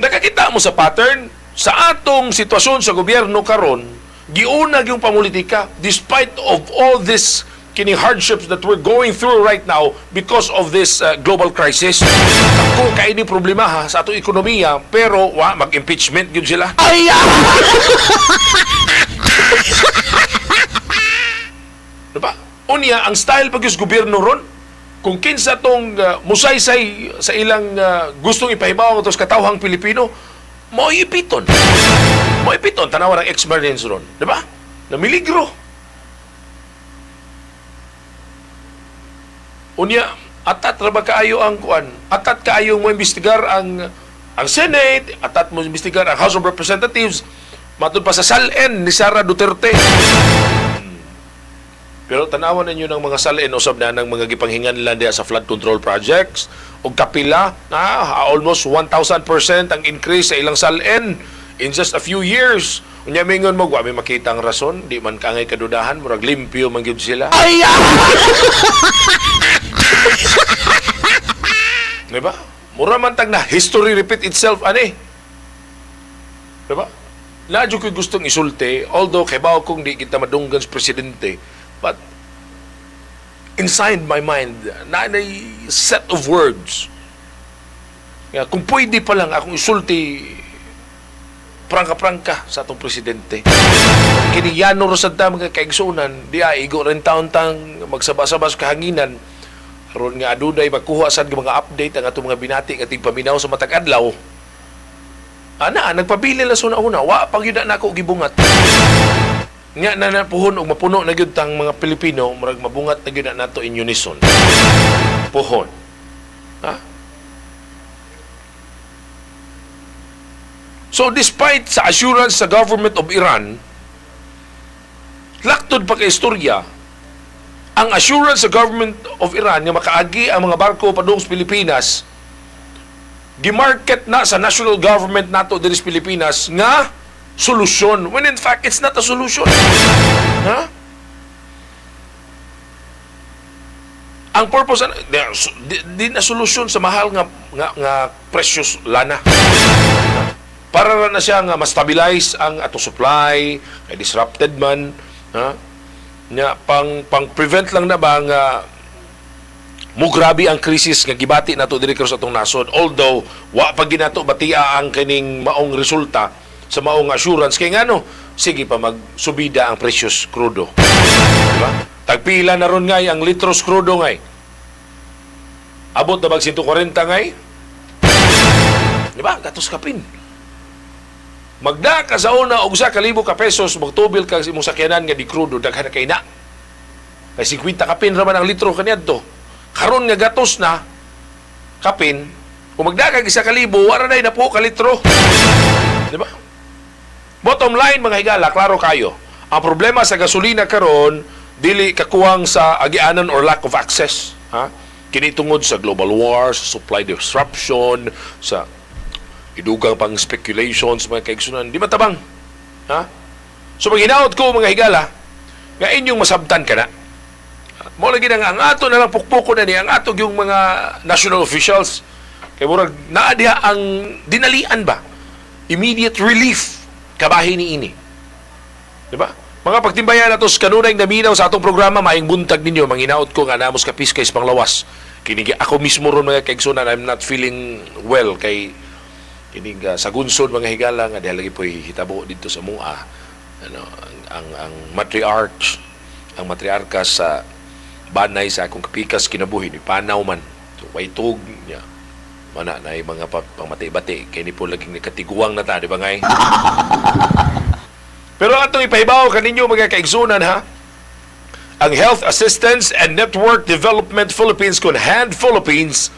Speaker 21: Nakakita mo sa pattern sa atong sitwasyon sa gobyerno karon, giunag yung pamulitika despite of all this kini hardships that we're going through right now because of this global crisis. Dako kay ni problema ha sa atong ekonomiya, pero wa mag-impeachment gyud sila. Ay! Diba? Unya ang style pag yung gobyerno ron, kung kinsa tong musaysay sa ilang gustong ipahibaw ato sa katawhang Pilipino, mo'y ipiton. Mo'y ipiton tanawa ng ex-Marines ron, di ba? Namiligro. Unya, atat ra ba kaayo ang kuan? Atat kaayo mo imbestigar ang Senate, atat mo imbestigar ang House of Representatives, matud pa sa SALN ni Sara Duterte. Pero tanawan ninyo ng mga SALN usab na ng mga gipanghinganlan diha sa flood control projects og kapila na almost 1,000% ang increase sa ilang SALN in just a few years. Unya mingon mo, wa may makita ang rason, di man kaangay kadudahan, murag limpyo man gyud sila. Ay! Diba? Mura man tag na history repeat itself ani. Diba? Nadyo ko'y gustong isulti, although kay bawo kong di kita madunggan sa presidente, but inside my mind, na set of words. Nga, kung pwede pa lang akong isulti, prangka-prangka sa atong presidente. Kini Yano Rosanta mga kaigsunan, di ay igo rin taon-tang magsaba-saba sa kahanginan. Aron nga adunay makuha sad mga update ang atong mga binati nga tigpaminaw sa matag adlaw. Ana, nagpabili lang sa una-una, wa pag yun na ako gibungat. Nga na napuhon og mapuno na gyud tang mga Pilipino, murag mabungat na gyud na nato in unison. Puhon. Ha? So despite sa assurance sa government of Iran, laktod pa kay istorya, ang assurance sa government of Iran nga makaagi ang mga barko padung sa Pilipinas, gimarket na sa national government nato diri sa Pilipinas nga solusyon, when in fact it's not a solution. Ha? Ang purpose di na solusyon sa mahal nga nga, nga precious lana. Para ra na siya nga ma-stabilize ang ato supply, kay disrupted man, ha? Nya pang prevent lang na ba nga mugrabe ang krisis nga gibati nato diri karon sa atong nasod. Although wa pa ginato batia ang kining maong resulta sa maong assurance kay ngano sige pa magsubida ang precious krudo. Diba? Tagpila na ron ngay ang litros krudo ngay. Abot na bag 140 ngay? Diba? Gatos kapin. Magda ka sa una og 1,000 ka pesos magtubil ka sa imong sakyanan nga di krudo daghan na kay na. Kay 50 kapin ra man ang litro kaniadto. Karon nga gatos na kapin, kung magda kag 1,000 wala na napuo ka litro. Diba? Bottom line mga higala, klaro kayo. Ang problema sa gasolina karon dili kakuwang sa agianan or lack of access, ha? Kini tungod sa global war, sa supply disruption, sa idugang pang speculations mga kaigsunan, di matabang. Ha? So pag hinaot ko mga higala, nga inyong masabtan ka na. Mo lagi na nga ang ato na lang pukpoko na ni ang ato yung mga national officials kay murag naa diha ang dinalian ba? Immediate relief kabahin ni ini. Di ba? Mga pagtimbayan nato sa kanunay naminaw sa atong programa, maayong buntag ninyo, manghinaot ko nga namos kapis kay panglawas. Kini ako mismo ron mga kaigsunan, I'm not feeling well kay kining sa gunsod mga higala nga diha lagi po'y hitabo dito sa mua. Ano, ang matriarch, ang matriarka sa banay sa akong kapikas kinabuhi ni panaw man. So, way tug niya. Mana na mga pangmatay-bati kay ni po laging nakatiguang na ta, di ba ngay? Pero atong ipahibaw kaninyo mga kaigsunan ha. Ang Health Assistance and Network Development Philippines kun HAND Philippines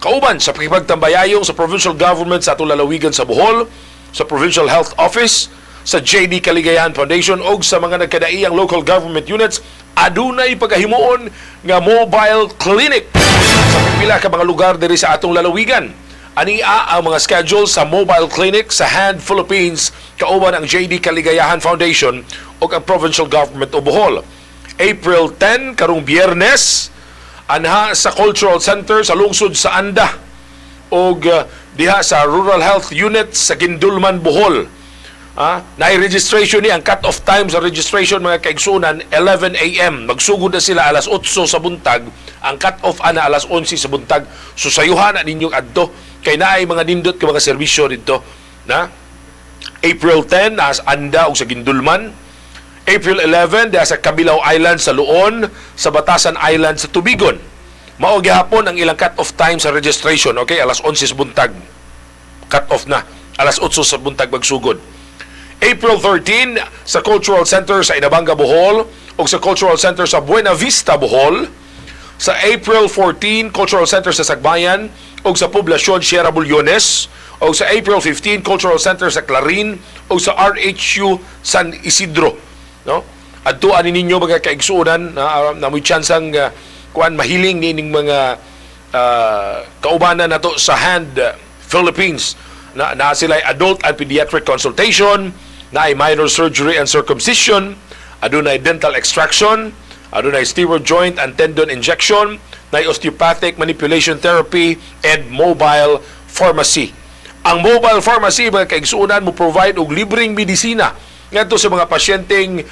Speaker 21: kauban sa pakipagtambayayong sa provincial government sa atong lalawigan sa Bohol, sa Provincial Health Office, sa JD Kaligayahan Foundation og sa mga nagkadaiyang local government units adunay pagahimuon nga mobile clinic sa pipila ka mga lugar diri sa atong lalawigan. Ania ang mga schedule sa mobile clinic sa HAND Philippines kauban ang JD Kaligayahan Foundation ug ang Provincial Government of Bohol. April 10 karong Biyernes anha sa Cultural Center sa lungsod sa Anda og diha sa Rural Health Unit sa Guindulman, Bohol. Ah, na registration ni ang cut-off time sa registration mga kaigsunan 11 a.m. Magsugod na sila alas 8 sa buntag. Ang cut-off ana alas 11 sa buntag. So sayuhan na ninyong adto kay naay mga nindot ka mga serbisyo didto na April 10 as Anda ug sa Guindulman. April 11 diha sa Cabilao Island sa Loon, sa Batasan Island sa Tubigon. Mao gihapon ang ilang cut-off time sa registration, okay? Alas 11 sa buntag. Cut-off na. Alas 8 sa buntag magsugod. April 13 sa Cultural Center sa Inabanga, Bohol ug sa Cultural Center sa Buena Vista, Bohol. Sa April 14, Cultural Center sa Sagbayan ug sa Poblacion Sierra Bullones ug sa April 15, Cultural Center sa Clarin ug sa RHU San Isidro, no? Adto ani ninyo mga kaigsuonan na na mo'y tsansang kuan mahiling nining mga kaubanan nato sa HAND Philippines na na sila adult and pediatric consultation, na ay minor surgery and circumcision, adunay dental extraction, adunay steroid joint and tendon injection, na osteopathic manipulation therapy and mobile pharmacy. Ang mobile pharmacy mga kaigsuonan mo provide og libreng medisina ngadto sa mga pasyenteng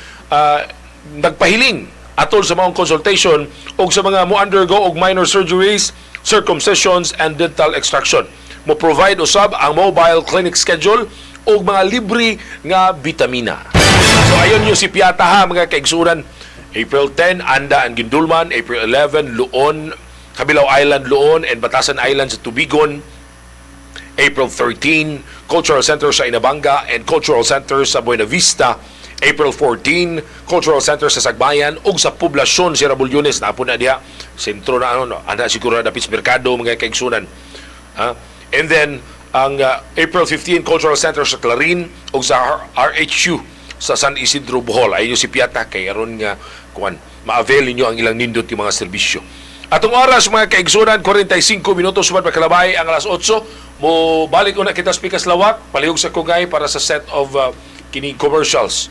Speaker 21: nagpahiling atol sa maong consultation og sa mga mo undergo og minor surgeries, circumcisions and dental extraction. Mo provide usab ang mobile clinic schedule og mga libre nga bitamina. So ayon yung si Piata ha mga kaigsunan. April 10, Anda and Guindulman. April 11, Loon, Cabilao Island, Loon, and Batasan Island sa Tubigon. April 13, Cultural Center sa Inabanga and Cultural Center sa Buena Vista. April 14, Cultural Center sa Sagbayan ug sa Poblasyon Sierra Bullones na po na diha. Sentro na ano, no? Ana siguro na dapit sa merkado mga kaigsunan. Ha? And then ang April 15, Cultural Center sa Clarin ug sa RHU sa San Isidro, Bohol. Ayon si Piata kay aron nga kuan ma-avail ninyo ang ilang nindot yung mga serbisyo. Atong oras mga kaigsunan, 45 minutos sumad makalabay ang alas 8. Mo balik una kita sa Pikas Lawak, palihog sa Kugay para sa set of kini commercials.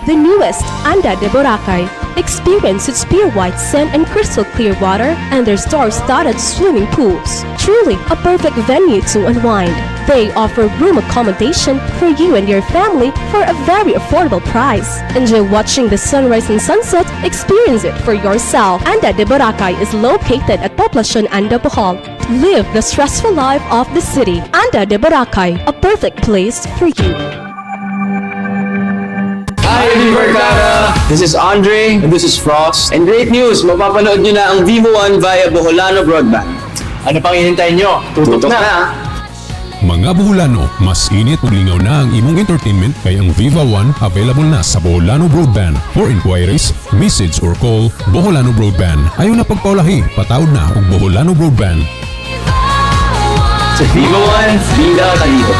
Speaker 2: The newest Anda de Boracay. Experience its pure white sand and crystal clear water and their star-studded swimming pools. Truly a perfect venue to unwind. They offer room accommodation for you and your family for a very affordable price. Enjoy watching the sunrise and sunset. Experience it for yourself. Anda de Boracay is located at Poblacion Anda, Bohol. Live the stressful life of the city. Anda de Boracay, a perfect place for you.
Speaker 4: Hi, Viverkada! This is Andre. And this is Frost. And great news! Mapapanood nyo na ang Vivo One via Boholano Broadband. Ano pang hinihintay nyo? Tutok, Tutok na!
Speaker 5: Mga Boholano, mas init ug lingaw na ang imong entertainment kay ang Viva One available na sa Boholano Broadband. For inquiries, message or call Boholano Broadband. Ayaw na pagpaulahi, patawod na og Boholano Broadband.
Speaker 4: Sa Viva One, bida ka dito.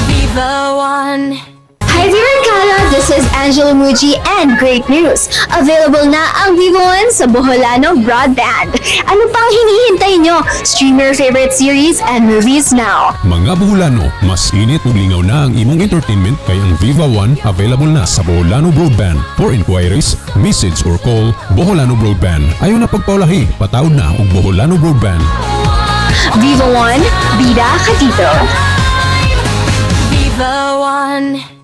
Speaker 7: Viva One! Hi Viverkada! This is Angela Muji and great news! Available na ang Viva One sa Boholano Broadband. Ano pang hinihintay nyo? Stream your favorite series and movies now.
Speaker 5: Mga Boholano, mas init ug lingaw na ang imong entertainment kay ang Viva One available na sa Boholano Broadband. For inquiries, message or call Boholano Broadband. Ayaw na pagpaulahi, patawod na og Boholano Broadband.
Speaker 7: Viva One, bida ka dito.
Speaker 2: Viva One!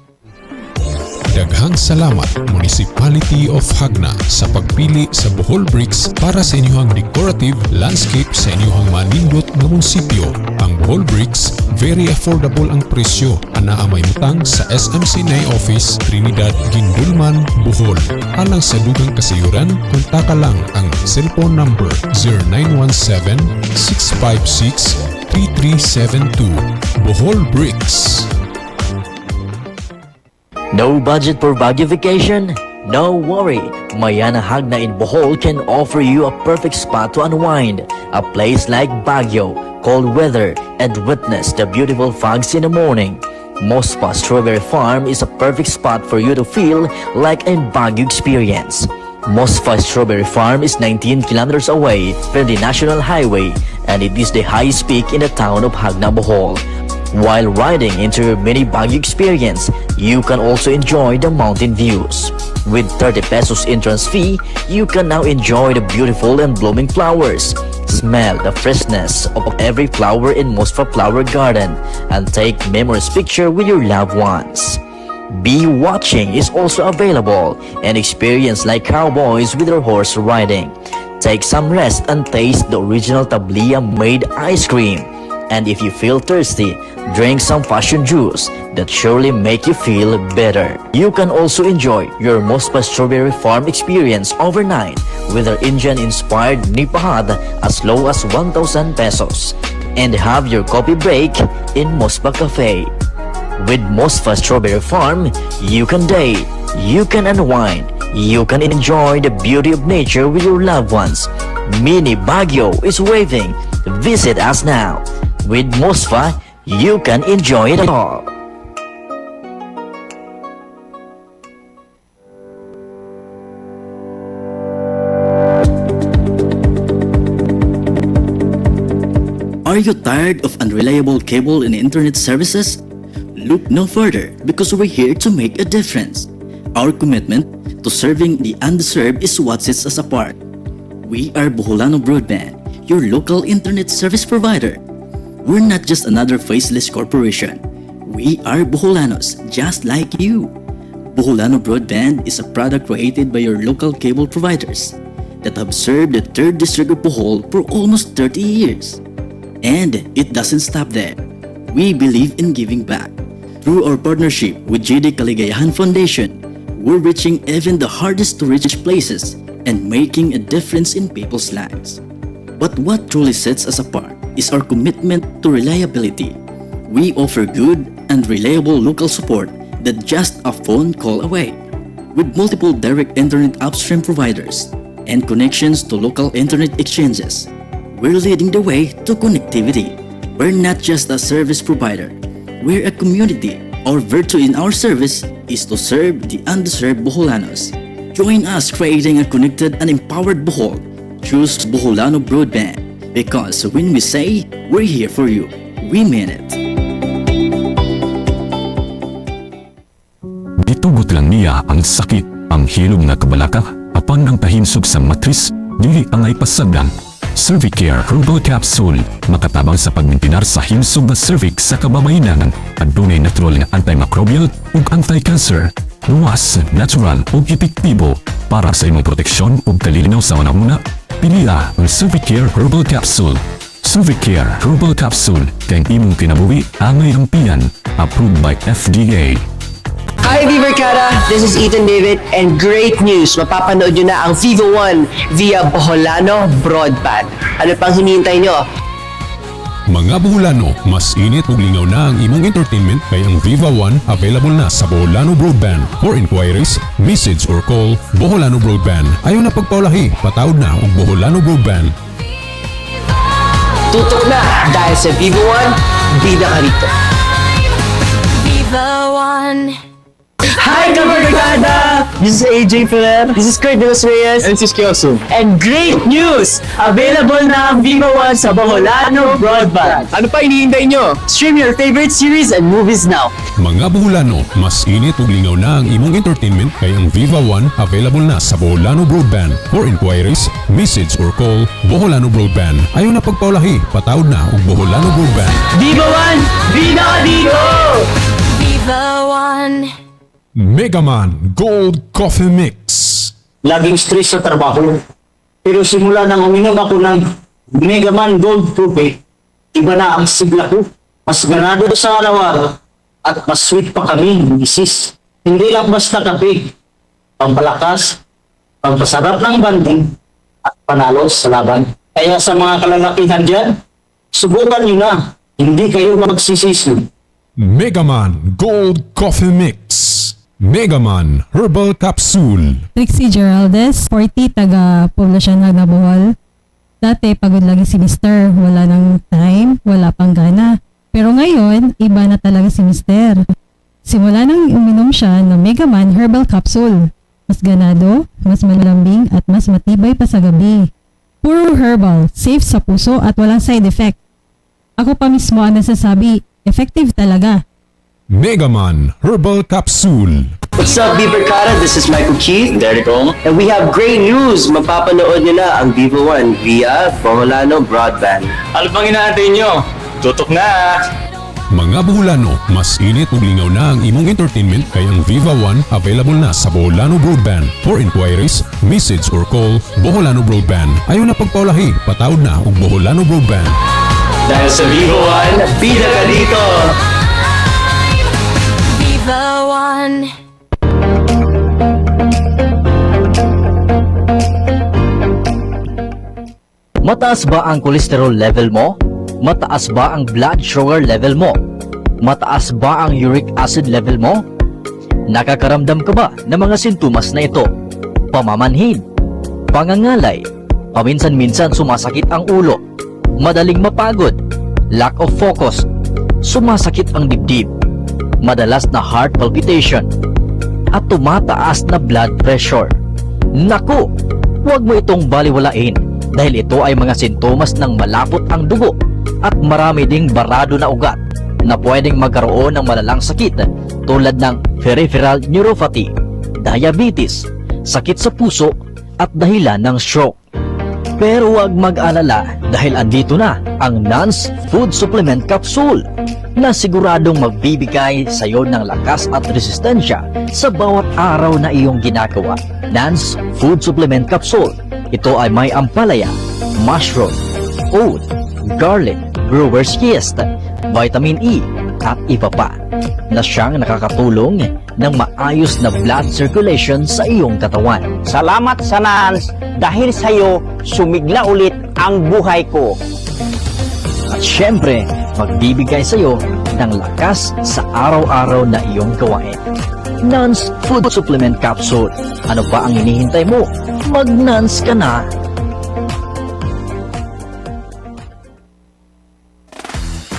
Speaker 5: Daghang salamat, Municipality of Jagna, sa pagpili sa Bohol Bricks para sa inyong decorative landscape sa inyong manindot nga munisipyo. Ang Bohol Bricks, very affordable ang presyo. Anaa may mutang sa SMC Nay Office, Trinidad, Guindulman, Bohol. Alang sa dugang kasayuran, kontaka lang ang cellphone number 0917 656 3372. Bohol Bricks.
Speaker 8: No budget for Baguio vacation? No worry. Mayana Jagna in Bohol can offer you a perfect spot to unwind. A place like Baguio, cold weather, and witness the beautiful fogs in the morning. Mospa Strawberry Farm is a perfect spot for you to feel like a Baguio experience. Mosfa Strawberry Farm is 19 kilometers away from the National Highway, and it is the highest peak in the town of Jagna, Bohol. While riding into your mini Baguio experience, you can also enjoy the mountain views. With 30 pesos entrance fee, you can now enjoy the beautiful and blooming flowers. Smell the freshness of every flower in Mosfa Flower Garden and take memories picture with your loved ones. Bee watching is also available and experience like cowboys with their horse riding. Take some rest and taste the original tablea made ice cream. And if you feel thirsty, drink some passion juice that surely make you feel better. You can also enjoy your Mospa Strawberry Farm experience overnight with our Indian-inspired nipa hut as low as 1,000 pesos and have your coffee break in Mospa Cafe. With Mosfa Strawberry Farm, you can date, you can unwind, you can enjoy the beauty of nature with your loved ones. Mini Baguio is waving. Visit us now. With Mosfa, you can enjoy it all.
Speaker 9: Are you tired of unreliable cable and internet services? Look no further because we're here to make a difference. Our commitment to serving the underserved is what sets us apart. We are Boholano Broadband, your local internet service provider. We're not just another faceless corporation. We are Boholanos, just like you. Boholano Broadband is a product created by your local cable providers that have served the 3rd District of Bohol for almost 30 years. And it doesn't stop there. We believe in giving back. Through our partnership with JD Kaligayahan Foundation, we're reaching even the hardest to reach places and making a difference in people's lives. But what truly sets us apart is our commitment to reliability. We offer good and reliable local support that's just a phone call away. With multiple direct internet upstream providers and connections to local internet exchanges, we're leading the way to connectivity. We're not just a service provider, we're a community. Our virtue in our service is to serve the underserved Boholanos. Join us creating a connected and empowered Bohol. Choose Boholano Broadband because when we say we're here for you, we mean it.
Speaker 10: Gitugot lang niya ang sakit, ang hilom nga kabalaka, apan ang kahinsog sa matris, dili angay pasagdan. Cervicare Herbal Capsule, makatabang sa pagmintinar sa himsog nga cervix sa kababayenan. Adunay natural nga antimicrobial ug anti-cancer. Luwas, natural ug epektibo para sa imong proteksyon ug kalinaw sa hunahuna. Piliha ang Cervicare Herbal Capsule. Cervicare Herbal Capsule kay ang imong kinabuhi angay hampian. Approved by FDA.
Speaker 11: Hi Viverkada! This is Ethan David and great news! Mapapanood nyo na ang Viva One via Boholano Broadband. Ano pang hinihintay nyo?
Speaker 5: Mga Boholano, mas init ug lingaw na ang imong entertainment kay ang Viva One available na sa Boholano Broadband. For inquiries, message or call Boholano Broadband. Ayaw na pagpaulahi, patawod na og Boholano Broadband.
Speaker 11: Tutok na dahil sa Viva One, bida ka rito.
Speaker 6: Viva One.
Speaker 11: Hi, Kabarkada! This is AJ Ferrer. This is Kurt De Los Reyes.
Speaker 4: And this is Kyosu.
Speaker 11: And great news! Available na ang Viva One sa Boholano Broadband.
Speaker 4: Ano pa hinihintay nyo?
Speaker 11: Stream your favorite series and movies now.
Speaker 5: Mga Boholano, mas init ug lingaw na ang imong entertainment kay ang Viva One available na sa Boholano Broadband. For inquiries, message or call Boholano Broadband. Ayaw na pagpaulahi, patawod na og Boholano Broadband.
Speaker 11: Viva One! Bida ka dito!
Speaker 6: Viva One.
Speaker 5: Megaman Gold Coffee Mix.
Speaker 12: Laging stress sa trabaho. Pero simula nang uminom ako ng Megaman Gold Coffee, iba na ang sigla ko. Mas ganado sa araw-araw at mas sweet pa kami, misis. Hindi lang basta kape. Pampalakas, pampasarap ng bonding, at panalo sa laban. Kaya sa mga kalalakihan dyan, subukan nyo na. Hindi kayo magsisisi.
Speaker 5: Megaman Gold Coffee Mix. Megaman Herbal Capsule.
Speaker 22: Trixie Geraldes, 40, taga Poblacion Jagna, Bohol. Dati, pagod lagi si Mister. Wala nang time, wala pang gana. Pero ngayon, iba na talaga si Mister. Simula nang uminom siya ng Megaman Herbal Capsule. Mas ganado, mas malambing at mas matibay pa sa gabi. Puro herbal, safe sa puso at walang side effect. Ako pa mismo ang nasasabi, effective talaga.
Speaker 5: Megaman Herbal Capsule.
Speaker 11: What's up, Viverkada? This is Michael Keith. Derek Ong. And we have great news! Mapapanood nyo na ang Viva One via Boholano Broadband.
Speaker 4: Ano pang inaantay nyo? Tutok na!
Speaker 5: Mga Boholano, mas init ug lingaw na ang imong entertainment kay ang Viva One available na sa Boholano Broadband. For inquiries, message or call Boholano Broadband. Ayaw na pagpaulahi, patawod na og Boholano Broadband.
Speaker 4: Dahil sa Viva One,
Speaker 11: bida ka dito!
Speaker 23: Viva One.
Speaker 8: Mataas ba ang cholesterol level mo? Mataas ba ang blood sugar level mo? Mataas ba ang uric acid level mo? Nakakaramdam ka ba ng mga sintomas na ito? Pamamanhid, pangangalay, paminsan-minsan sumasakit ang ulo, madaling mapagod, lack of focus, sumasakit ang dibdib, madalas na heart palpitation, at tumataas na blood pressure. Naku! Huwag mo itong baliwalain dahil ito ay mga sintomas ng malapot ang dugo at marami ding barado na ugat na pwedeng magkaroon ng malalang sakit tulad ng peripheral neuropathy, diabetes, sakit sa puso at dahilan ng stroke. Pero huwag mag-alala dahil andito na ang Nance Food Supplement Capsule na siguradong magbibigay sa iyo ng lakas at resistensya sa bawat araw na iyong ginagawa. Nance Food Supplement Capsule. Ito ay may ampalaya, mushroom, oat, garlic, brewer's yeast, vitamin E, at iba pa na siyang nakakatulong ng maayos na blood circulation sa iyong katawan.
Speaker 24: Salamat sa Nance dahil sa iyo sumigla ulit ang buhay ko.
Speaker 8: At syempre, magbibigay sa iyo ng lakas sa araw-araw na iyong gawain. Nance Food Supplement Capsule. Ano ba ang hinihintay mo? Mag-Nance ka na!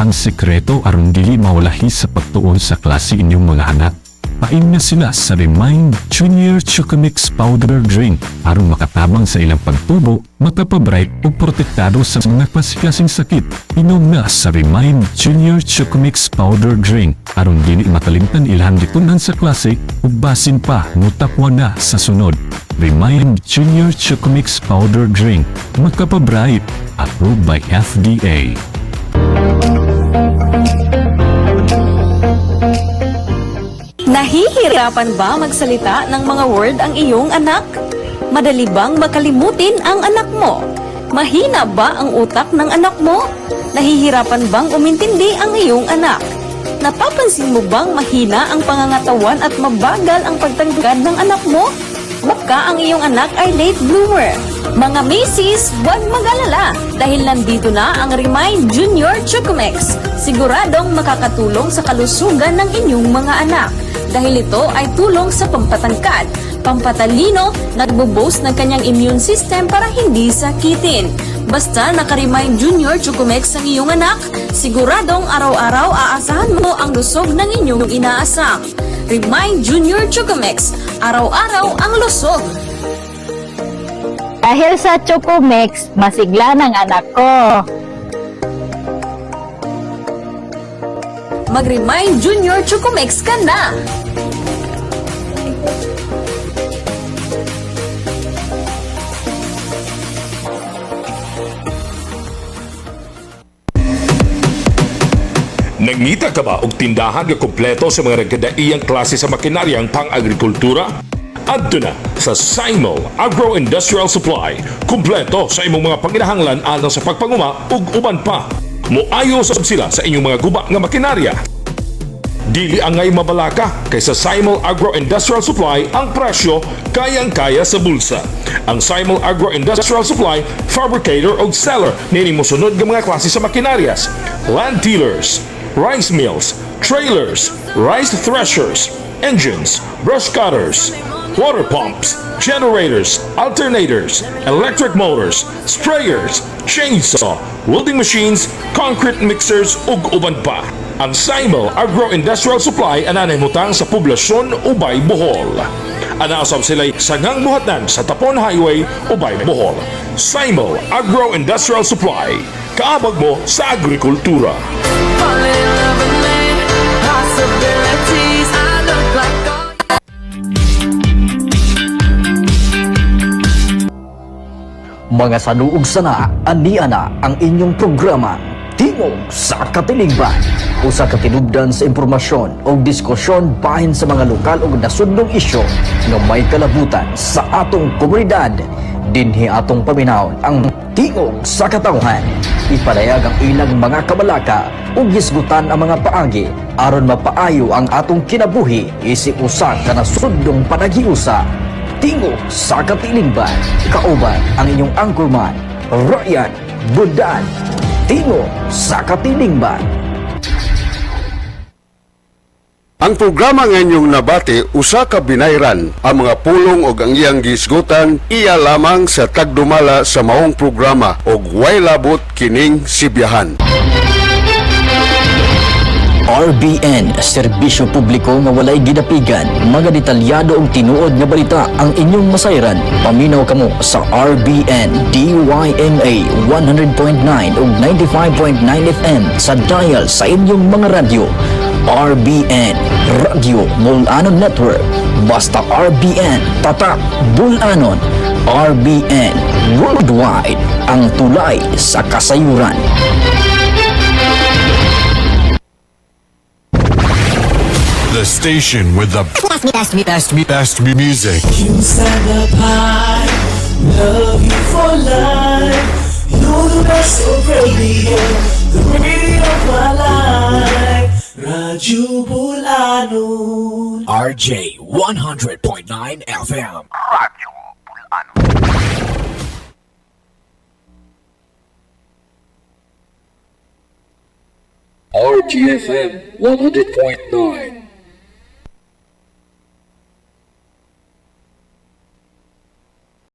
Speaker 10: Ang sekreto aron dili mawalahi sa pagtuon sa klase inyong mga anak. Pain na sila sa Remind Junior Chocomix Powder Drink aron makatabang sa ilang pagtubo, makapabright o protektado sa mga pasikasing sakit. Inom na sa Remind Junior Chocomix Powder Drink aron dili makalimtan ilahang gitunan sa klase ug basin pa mutapwa na sa sunod. Remind Junior Chocomix Powder Drink, makapabright, approved by FDA.
Speaker 25: Nahihirapan ba magsalita ng mga word ang iyong anak? Madali bang makalimutin ang anak mo? Mahina ba ang utak ng anak mo? Nahihirapan bang umintindi ang iyong anak? Napapansin mo bang mahina ang pangangatawan at mabagal ang pagtangkad ng anak mo? Baka ang iyong anak ay late bloomer. Mga misis, huwag mag-alala dahil nandito na ang Remind Junior Chocomex. Siguradong makakatulong sa kalusugan ng inyong mga anak dahil ito ay tulong sa pampatangkad, pampatalino, nagbo-boost ng kanyang immune system para hindi sakitin. Basta naka-Remind Junior Chocomex ang iyong anak, siguradong araw-araw aasahan mo ang lusog ng inyong inaasam. Remind Junior Chocomex, araw-araw ang lusog.
Speaker 26: Dahil sa Chocomex, masigla ng anak ko.
Speaker 25: Mag-Remind Junior Chocomex ka na!
Speaker 21: Nangita ka ba og tindahan nga kompleto sa mga nagkadaiyang klase sa makinaryang pang-agrikultura? Adto na sa Simel Agro-Industrial Supply. Kompleto sa imong mga panginahanglan alang sa pagpanguma ug uban pa. Moayo sab sila sa inyong mga guba nga makinarya. Dili angay mabalaka kay sa Simel Agro-Industrial Supply ang presyo kayang-kaya sa bulsa. Ang Simel Agro-Industrial Supply, fabricator og seller nining mosunod nga mga klase sa makinaryas: land tillers, rice mills, trailers, rice threshers, engines, brush cutters, water pumps, generators, alternators, electric motors, sprayers, chainsaw, welding machines, concrete mixers ug uban pa. Ang Simel Agro-Industrial Supply ananay mutang sa poblasyon Ubay, Bohol. Ana usab sila sangang buhatan sa Tapon Highway, Ubay, Bohol. Simel Agro-Industrial Supply. Kaabag mo sa agrikultura.
Speaker 23: Fall in love with me. Possibilities. I look like
Speaker 8: Mga sanuog sana, ania na ang inyong programa Tingog sa Katilingban. Usa ka tinubdan sa impormasyon o diskusyon bahin sa mga lokal ug nasudnong isyu nga may kalabutan sa atong komunidad. Dinhi atong paminawon ang tingog sa katawhan. Ipadayag ang ilang mga kabalaka ug hisgutan ang mga paagi aron mapaayo ang atong kinabuhi isip usa ka nasudnong panaghiusa. Tingog sa Katilingban. Kauban ang inyong anchorman, Ryan Budan. Tingog sa Katilingban.
Speaker 19: Ang programa nga inyong nabati usa ka binayran. Ang mga pulong og ang iyang gihisgutan iya lamang sa tagdumala sa maong programa og way labot kining Sibyahan.
Speaker 8: RBN, serbisyo publiko nga walay gidapigan, mga detalyado ug tinuod nga balita ang inyong masayran. Paminaw kamo sa RBN DYMA 100.9 ug 95.9 FM sa dial sa inyong mga radyo. RBN, Radyo Bol-anon Network. Basta RBN, tatak Bol-anon. RBN Worldwide, ang tulay sa kasayuran.
Speaker 20: The station with the best, best, best, best music.
Speaker 14: You said the pie, love you for life. You're the best of radio, the radio of my life. Radyo Bol-anon.
Speaker 1: RJ 100.9 FM. Radyo Bol-anon. RGFM 100.9.